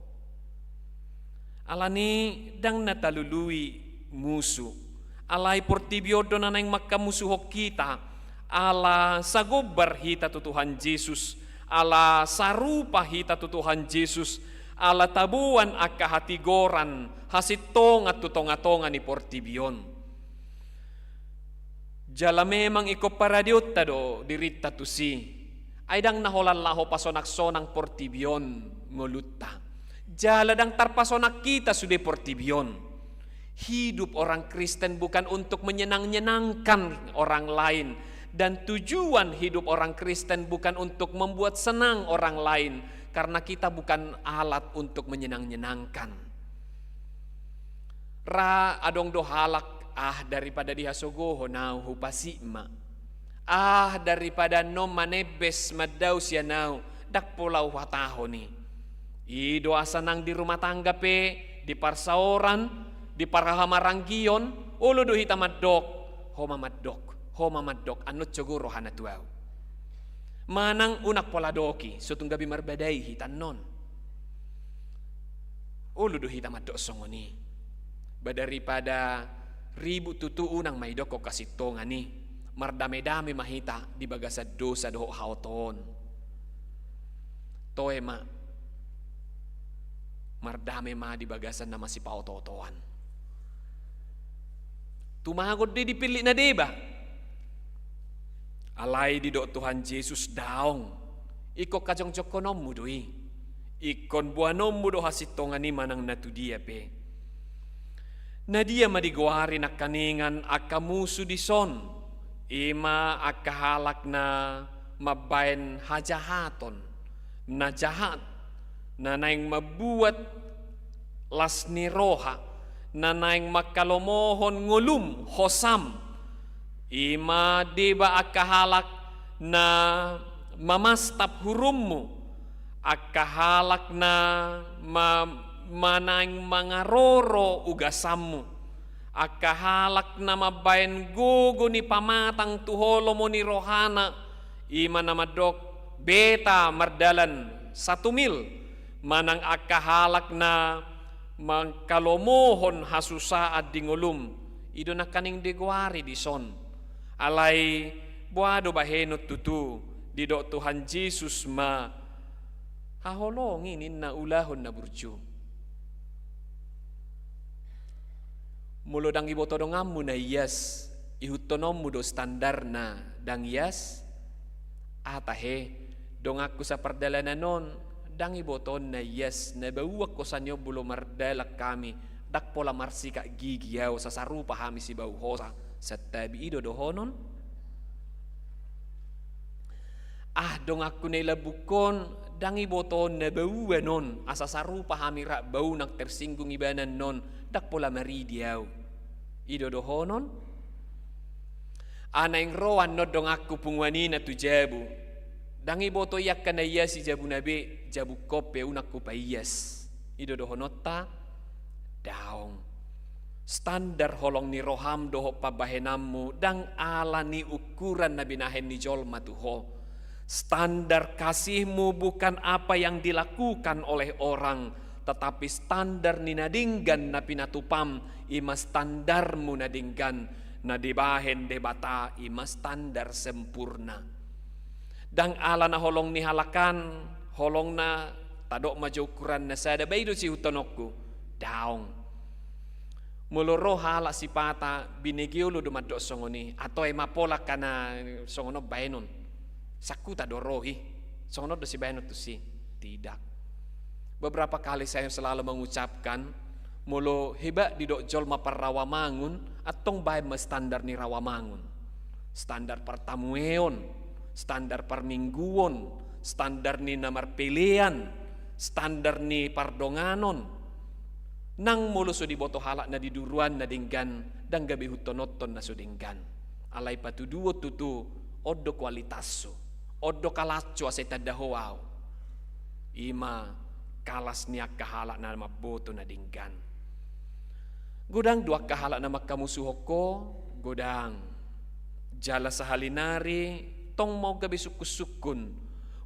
Alani ndang na talului musu. Alai portibi on do na naeng mangkamusuhon hita. Ala sagombar hita tu Tuhan Jesus, ala sarupa hita tu Tuhan Jesus, ala taboan angka hatigoran, hasintongan tu tonga-tonga ni portibi on. Jala memang ingkon paradeonta do dirinta tusi. Ai ndang na holan laho pasonang-sonang portibi on ngolunta. Jala ndang tarpasonang hita sude portibi on. Hidup orang Kristen bukan untuk menyenang-nyenangkan orang lain, dan tujuan hidup orang Kristen bukan untuk membuat senang orang lain, karena kita bukan alat untuk menyenang-nyenangkan. Ra adong do halak, "Ah, daripada dihasogohon au, hupasik ma. Ah, daripada annon manembes mandao sian au, ndang pola huhatahon i." I do asa nang di rumah tangga pe, di parsaoran, di parhahamaranggion, olo do hita mandok, "Ho ma mandok, ho ma mandok, annon sogo rohana tu au." Manang, "Unang pola dok i, so tung gabe marbadai hita annon." Olo do hita mandok songon i. Ba daripada ribut tutu, unang ma idokhon hasintongan i. Mardame-dame ma hita di bagasan dosa dohot haotoon. Toe ma, mardame ma di bagasan na masipaoto-otoan. Tumagon do i dipillit na deba. Alai didok Tuhan Jesus, "Daong. Ingkon hajongjongkononmu do i. Ingkon boanonmu do hasintongan i manang na tudia pe." Na dia ma digoari nangkaningan angka musu dison? I ma angka halak na mambaen hajahaton, na jahat, na naeng mambuat las ni roha, na naeng mangkalomohon ngolum, hosam. I ma deba angka halak na mamastap hurummu, angka halak na ma-, ma naeng mangaroro ugasanmu, Angka halak na mambahen gogo ni pamatang tu holong ni rohana, i ma na mandok, beta mardalan satu mil, manang angka halak na mangkalomohon hasusaan di ngolum, i do nangkaning digoari dison. Alai boha do bahenon tutu, didok Tuhan Jesus ma, haholongi ninna, ulahon na burju. Molo ndang iboto donganmu na ias, ihuthononmu do standarna ndang ias? Aha tahe, donganku sapardalanan on, ndang iboto on na ias, na bau angka hosa ni on molo mardalan hami, ndang pola marsikat gigi au, sasarupa hami sibau hosa, santabi, i do dohonon? Ah, donganku na i lambungkon, ndang iboto on na bauan on, asa sarupa hami rap bau nang tersinggung ibana annon, ndang pola maridi au. I do dohonon? Ah, naeng ro annon donganku punguan i na tu jabu. Ndang iboto i angka na ias i jabuna be, jabungkon pe unang hupaias. I do dohononta? Daong. Standar holong ni roham dohot pambahenanmu ndang ala ni ukuran na binahen ni jolma tu ho. Standar kasihmu bukan apa yang dilakukan oleh orang, tetapi standar ni na denggan na pinatupam, i ma standarmu na denggan, na dibahen Debata, i ma standar sempurna. Ndang ala na holong ni halak an, holongna, tadok ma jo ukuranna sada, ba i do siihuthononku. Daong. Molo ro halak sipata, binege olo do mandok songon i, atau ema pola angka na songon on bahenon. Sangkuta do rohi, songon on do sibahenon tusi. Tidak. Beberapa kali saya selalu mengucapkan, molo hebat didok jolma parrawamangun, antong bahen ma standar ni rawamangun. Standar partamueon, standar parmingguon, standar ni na marpelean, standar ni pardonganon. Nang molo so diboto halak na di duruan na denggan, ndang gabe huthononhon na so denggan. Alai patuduhon tutu, on do kualitashu, on do kalashu asa itanda ho au. I ma kalas ni angka halak na mamboto na denggan. Godang do angka halak na mangkamusuhon ho, godang. Jala sahali nari tong mau gabe sungkun-sungkun.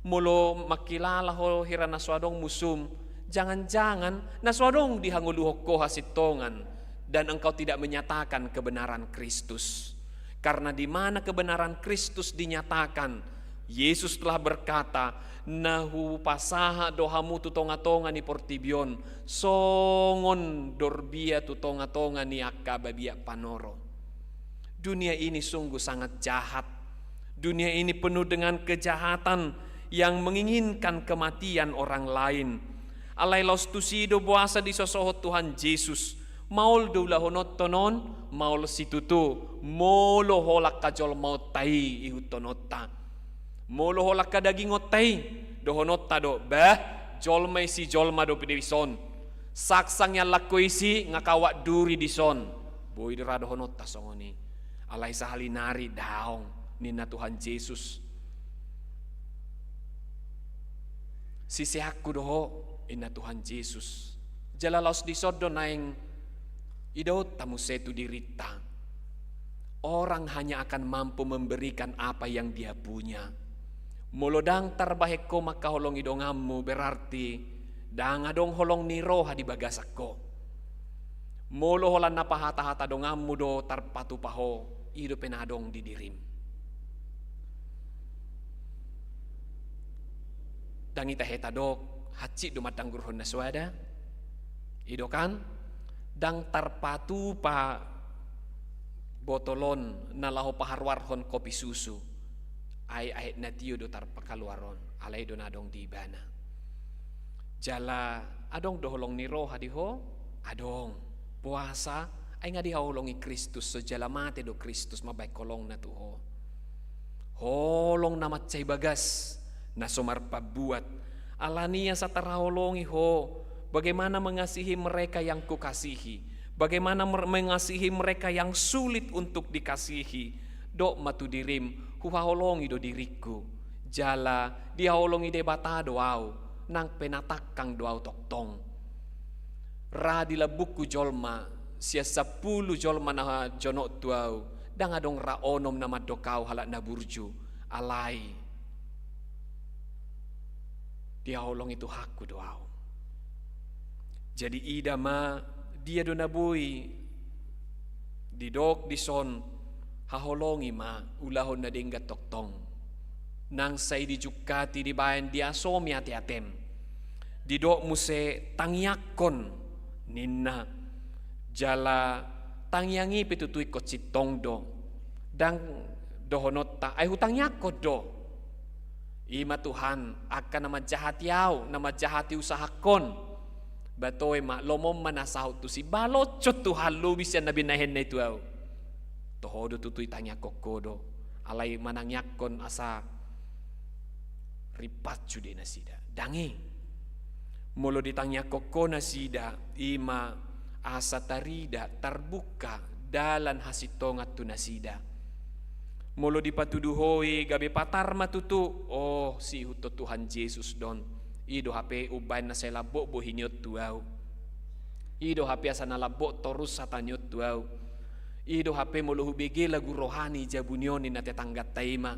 Molo mangkilala ho hira na so adong musum, jangan-jangan na so adong dihangoluhon ho hasintongan, dan engkau tidak menyatakan kebenaran Kristus. Karena di mana kebenaran Kristus dinyatakan, Yesus telah berkata, na hupasahat do hamu tu tonga-tonga ni portibi on, songon dorbia tu tonga-tonga ni angka babiat panoro. Dunia ini sungguh sangat jahat. Dunia ini penuh dengan kejahatan yang menginginkan kematian orang lain. Alai laos tusi do boasa disosohon Tuhan Jesus. Maol do ulahononta on, maol situtu, molo holan angka jolma on ta i ihuthononta. Molo holan angka daging on ta i, dohononta do, bah, jolma i si jolma dope dison. Saksang i allanko isi, nga kawat duri dison. Boi do ra dohononta songon i. Alai sahali nari daong, ninna Tuhan Jesus. Siseanku do ho, ninna Tuhan Jesus. Jala laos dison do naeng idaonta muse tu dirinta. Orang hanya akan mampu memberikan apa yang dia punya. Molo ndang tarbahen ho mangkaholongi donganmu, berarti ndang adong holong ni roha di bagasan ho. Molo holan na pahata-hata donganmu do tarpatupa ho, i dope na adong di dirim. Ndang i tahe tadok, hansit do mandanggurhon na soada. I do kan, ndang tarpatupa botol on na laho paharuarhon kopi susu. Ai aek na tio do tarpakaluar on, alai do na adong di ibana. Jala adong do holong ni roha di ho? Adong. Boasa? Ai nga dihaholongi Kristus, so jala mate do Kristus mambahen holongna tu ho. Holong na mansai bagas, na so marpambuat. Alani i asa tarhaholongi ho, bagaimana mengasihi mereka yang kukasihi, bagaimana mer-, mengasihi mereka yang sulit untuk dikasihi. Dok ma tu dirim, huhaholongi do diringku. Jala dihaholongi Debata do au, nang pe na tangkang do au tongtong. Ra di lambungku jolma, Sian sampulu jolma na jonok tu ahu, ndang adong ra onom na mandok ahu halak na burju, alai dihaholongi Tuhanku do ahu. Jadi ida ma, dia do na boi didok dison, haholongi ma ulahon na denggan tongtong. Nang sai dijungkati, dibaen, diasomi ateatem. Didok muse tangiangkon, ninna. Jala tangiang i pe tutu ingkon sintong do. Ndang dohononta, ai hutangiangkon do. I ma Tuhan, angka na manjahati ahu, na manjahati usahangkon. Ba toe ma, lomo ma na saut tusi, balotson Tuhan lobi sian na binahenna i tu ahu. Toho do tutu itangiangkon ho do, alai manangiangkon asa ripat sude nasida. Ndang i. Molo ditangiangkon ho nasida, i ma asa tarida, tarbuka dalan hasintongan tu nasida. Molo dipatudu ho i gabe patar ma tutu, oh, siihuthon Tuhan Jesus do on. I do hape umbaen na sai lambok bohi ni on tu ahu. I do hape asa na lambok torus hata ni on tu ahu. I do hape molo hubege lagu rohani jabu ni on, ninna tetangganta i ma.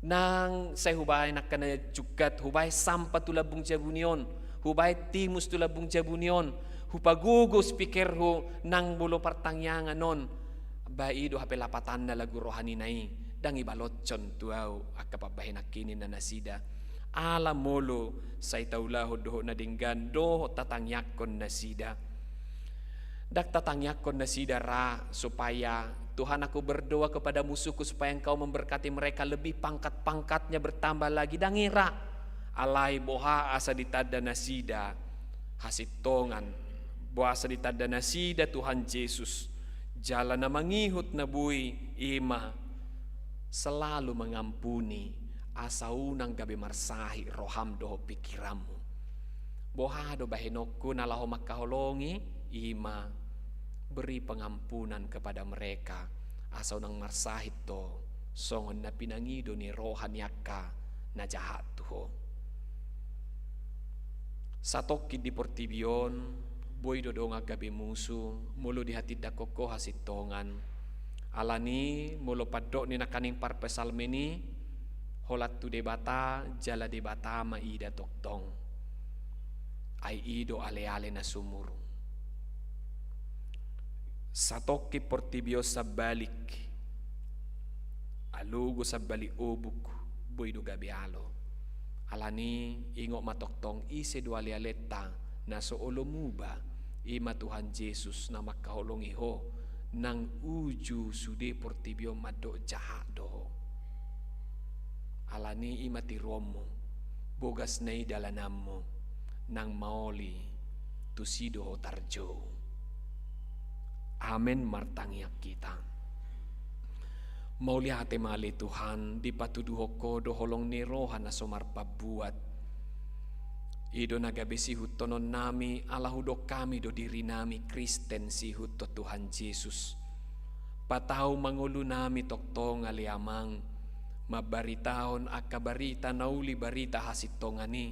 Nang sai hubaen angka na jungkat, hubaen sampa tu lambung jabu ni on, hubaen timus tu lambung jabu ni on, hupagogo speakerhu nang molo partangiangan on. Ba i do hape lapatanna lagu rohanina i, ndang ibalotson tu ahu angka pambahenanki, ninna nasida. Ala molo sai taulahon dohot na denggan dohot tatangiangkon nasida. Ndang tatangiangkon nasida ra supaya, "Tuhan, aku berdoa kepada musuhku supaya Engkau memberkati mereka, lebih pangkat-pangkatnya bertambah lagi." Ndang i ra. Alai boha asa ditanda nasida hasintongan, boha asa ditanda nasida Tuhan Jesus, jala na mangihut na boi, i ma selalu mengampuni, asa unang gabe marsahit roham dohot pikiranmu. Boha do bahenonku na laho mangkaholongi, i ma beri pengampunan kepada mereka, asa unang marsahit ho songon na pinangido ni roha ni angka na jahat tu ho. Satongkin di portibi on, boi do dongan gabe musu, molo dihatindangkon ho hasintongan. Alani, molo pandok ni nangkaning parpsalmen i, holan tu Debata, jala Debata ma ida tongtong. Ai i do aleale na sumurung. Satongkin portibi on sambalik, alogo sambalik obuk, boi do gabe alo. Alani, ingot ma tongtong ise do alealenta na so olo muba, i ma Tuhan Jesus na mangkaholongi ho, nang uju sude portibi on mandok jahat do ho. Alani i ma tiruonmu, bogasna i dalananmu, nang maoli tusi do ho tarjou. Amen. Martangiang hita. Mauliate ma ale Tuhan, dipatuduhon ho do holong ni roha na so marpambuat. I do na gabe siihuthonon nami, ala hudok hami do diri nami Kristen siihuthon Tuhan Jesus. Patau ma ngolu nami tongtong ale Amang, mambaritahon angka barita na uli, barita hasintongan i.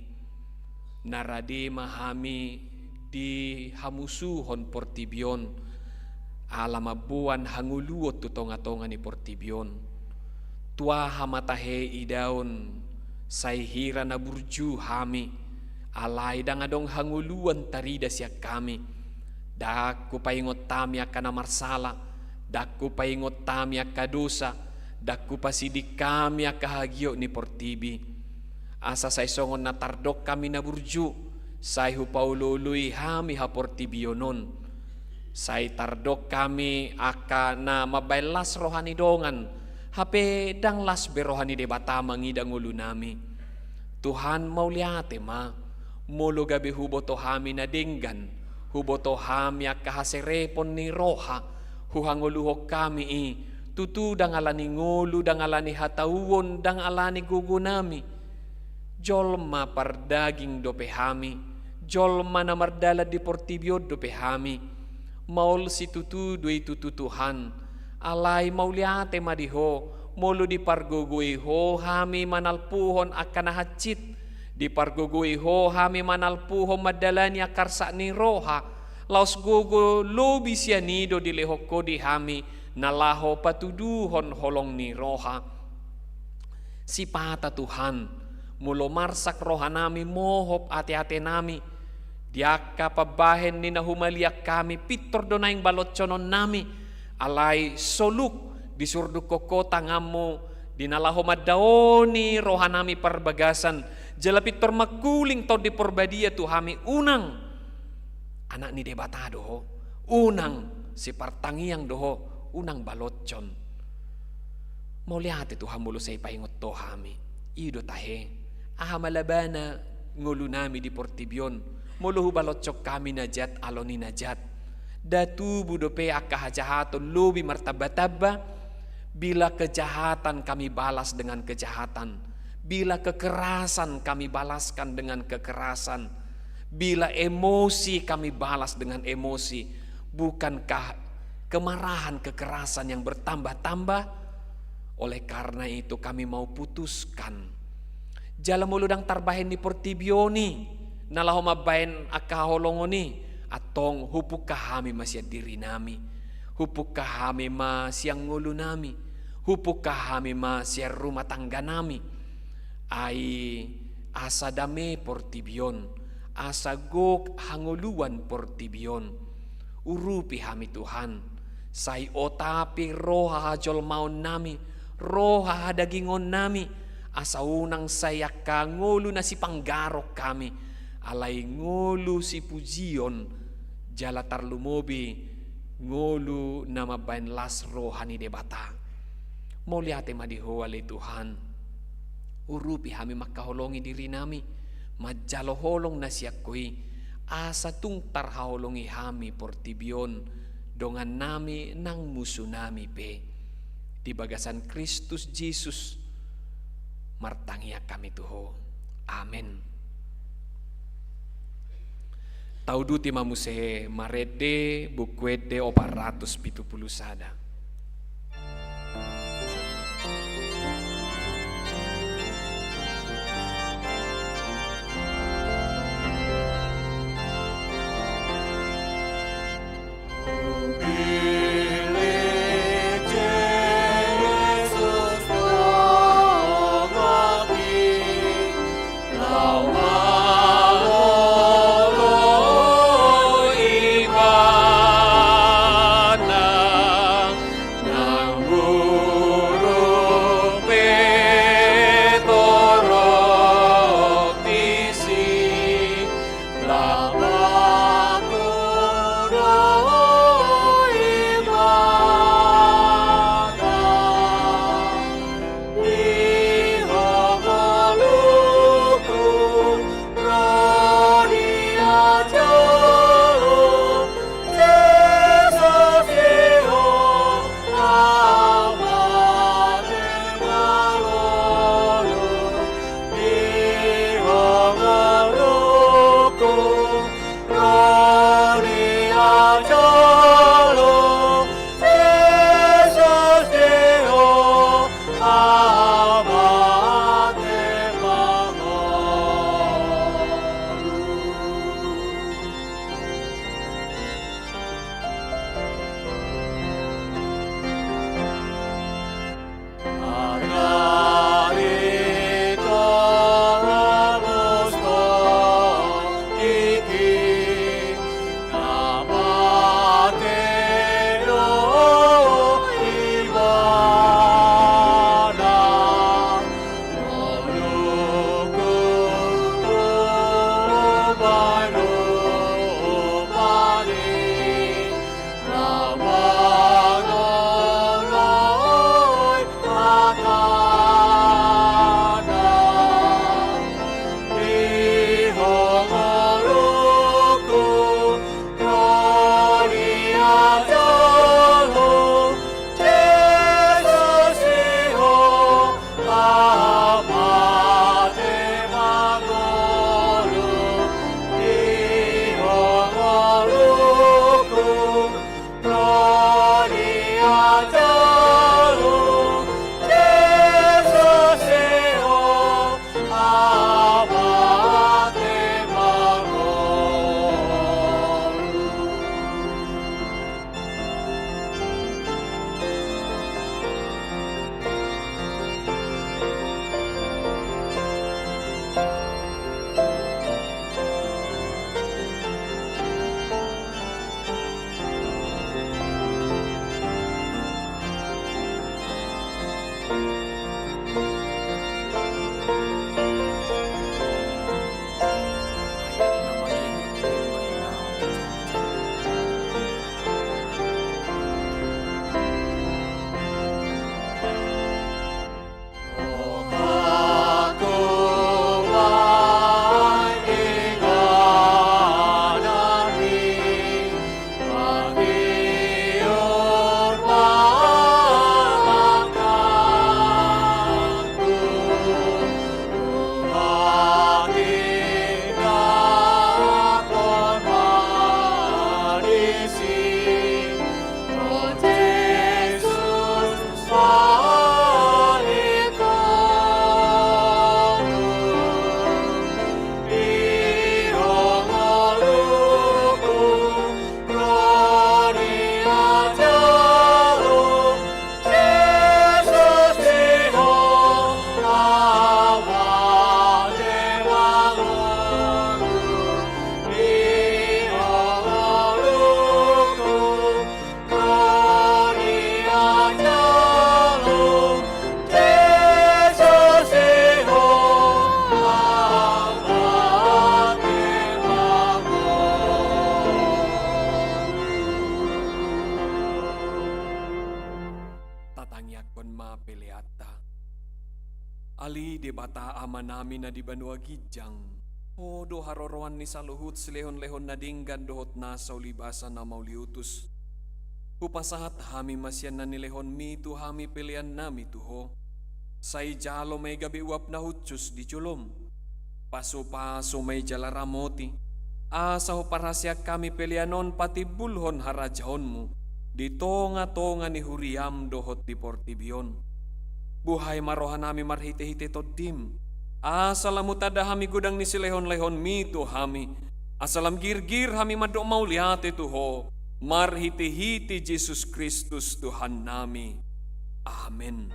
Na rade ma hami dihamusuhon portibi on, ala mamboan hangoluon tu tonga-tonga ni portibi on. Tu aha ma tahe idaon, sai hira na burju hami, alai ndang adong hangoluan tarida sian hami. Ndang hupaingot hami angka na marsala, ndang hupaingot hami angka dosa, ndang hupasiding hami angka hagiot ni portibi. Asa sai songon na tardok hami na burju, sai hupaolo-oloi hami haportibion on. Sai tardok hami angka na mambaen las roha ni dongan, hape ndang las be roha ni Debata mangida ngolu nami. Tuhan, mauliate ma, molo gabe huboto hami na denggan, huboto hami angka haserepon ni roha, huhangoluhon hami i, tutu ndang ala ni ngolu, ndang ala ni hatauon, ndang ala ni gogo nami. Jolma pardaging dope hami, jolma na mardalan di portibi on dope hami. Maol situtu do i tutu Tuhan, alai mauliate ma di Ho, molo dipargogoi Ho hami manalpuhon angka na hansit, dipargogoi Ho hami manalpuhon mandalani angka arsak ni roha, Laos gogo lobi sian i do dilehon Ho di hami na laho patuduhon holong ni roha. Sipata Tuhan, molo marsak rohanami, mohop ateatenami, di angka pambahen ni na humaliang hami, pintor do naeng baloshononnami, alai soluk disurduk Ho tanganmu di na laho mandaoni rohanami parbagasan, jala pintor mangkuling Tondi Porbadia tu hami, unang anak ni Debata do ho, unang sipartangiang do ho, unang baloshon. Mauliate Tuhan molo sai paingot Ho hami. I do tahe, aha ma labana ngolunami di portibi on, molo hubaloshon hami na jat alo ni na jat. Nda tubu dope angka hajahaton lobi martambatamba, bila kejahatan kami balas dengan kejahatan, bila kekerasan kami balaskan dengan kekerasan, bila emosi kami balas dengan emosi. Bukankah kemarahan, kekerasan yang bertambah-tambah? Oleh karena itu kami mau putuskan. Jala molo ndang tarbahen di portibi on i na laho mambahen angka haholongon i, antong hupungka hami ma sian dirinami, hupungka hami ma sian ngolunami, hupungka hami ma sian rumah tangganami. Ai asa dame portibi on, asa gok hangoluan portibi on. Urupi hami Tuhan, sai otapi roha hajolmaonnami, roha hadagingonnami, asa unang sai angka ngolu na sipanggarong hami, alai ngolu sipujion, jala tarlumobi ngolu na mambahen las roha ni Debata. Mauliate ma di Ho ale Tuhan. Urupi hami mangkaholongi dirinami, manjalo holong na sian Ho i, asa tung tarhaholongi hami portibi on, dongannami nang musunami pe. Di bagasan Kristus Jesus martangiang hami tu Ho. Amen. Tauduti ma muse marende Buku Ende opat ratus pitu pulu sada. Pasahathon ma peleanta. Ale Debata Amanami na di banua ginjang, Ho do haroroan ni saluhut silehonlehon na denggan dohot na saulibasa na mauliutus. Hupasahat hami ma sian na nilehonMi tu hami peleannami tu Ho. Sai jalo ma i gabe uap na hushus di jolom. Pasupasu ma i jala ramoti, asa huparhaseang hami pelean on patimbulhon harajaonMu di tongatonga ni huriaM dohot di portibi on. Buhai ma rohanami marhitehite TondiM, asa lam hutanda hami godang ni silehonlehonMi tu hami, asa lam girgir hami mandok mauliate tu Ho, marhitehite Jesus Kristus Tuhannami. Amen.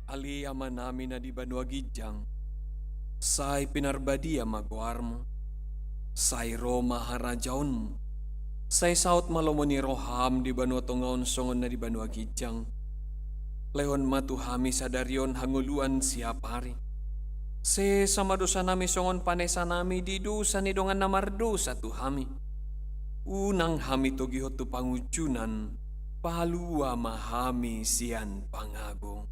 Ale Amanami na di banua ginjang, sai pinarbadia ma goarMu, sai ro ma harajaonMu, sai saut ma lomo ni rohaM di banua tonga on songon na di banua ginjang. Lehon ma tu hami sadari on hangoluan siapari. Sesa ma dosanami songon panesanami di dosa ni dongan na mardosa tu hami. Unang hami togihon tu pangunjunan, palua ma hami sian pangago.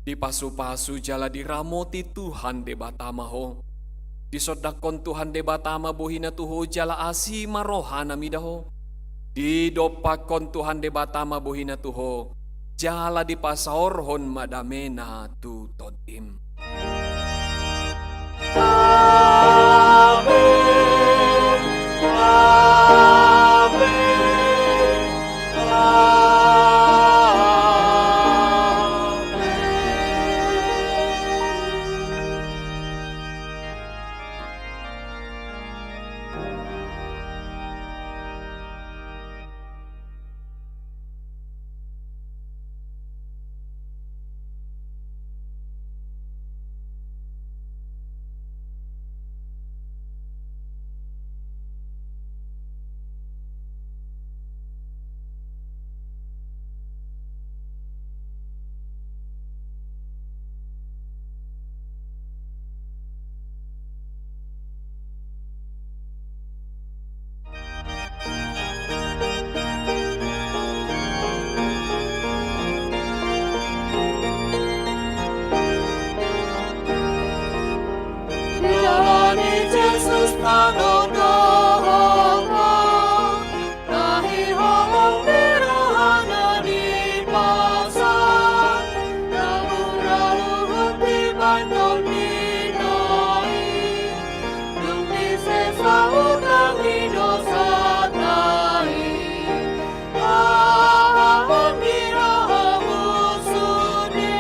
Dipasupasu jala diramoti Tuhan Debata ma ho. Disondangkon Tuhan Debata ma bohiNa tu ho jala asi ma rohaNa mida ho. Didompakkon Tuhan Debata ma bohiNa tu ho, jala dipasaorhon ma dameNa tu tondim. Amen. Amen. Amen. Di jala ni Jesus na nongkohonongan, tahi holong ni roha na dipasahat, na mura luhut dibahen Tondinya i. Dung disesa hutang ni dosanta i, aha hira ho musudde,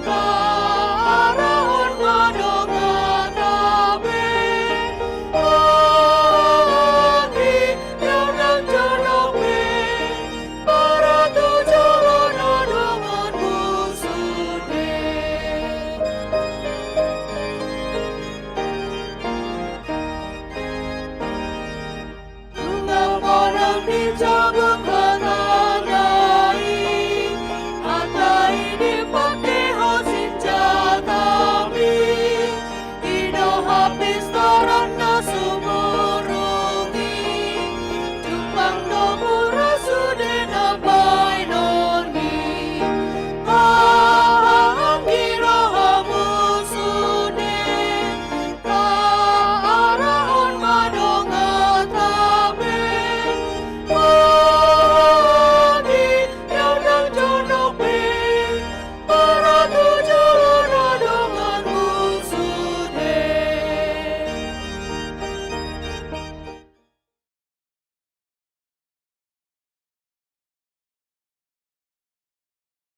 taharahon ma dongan tabe, aha hira nang jonok be, maratu jolo dongan musudde.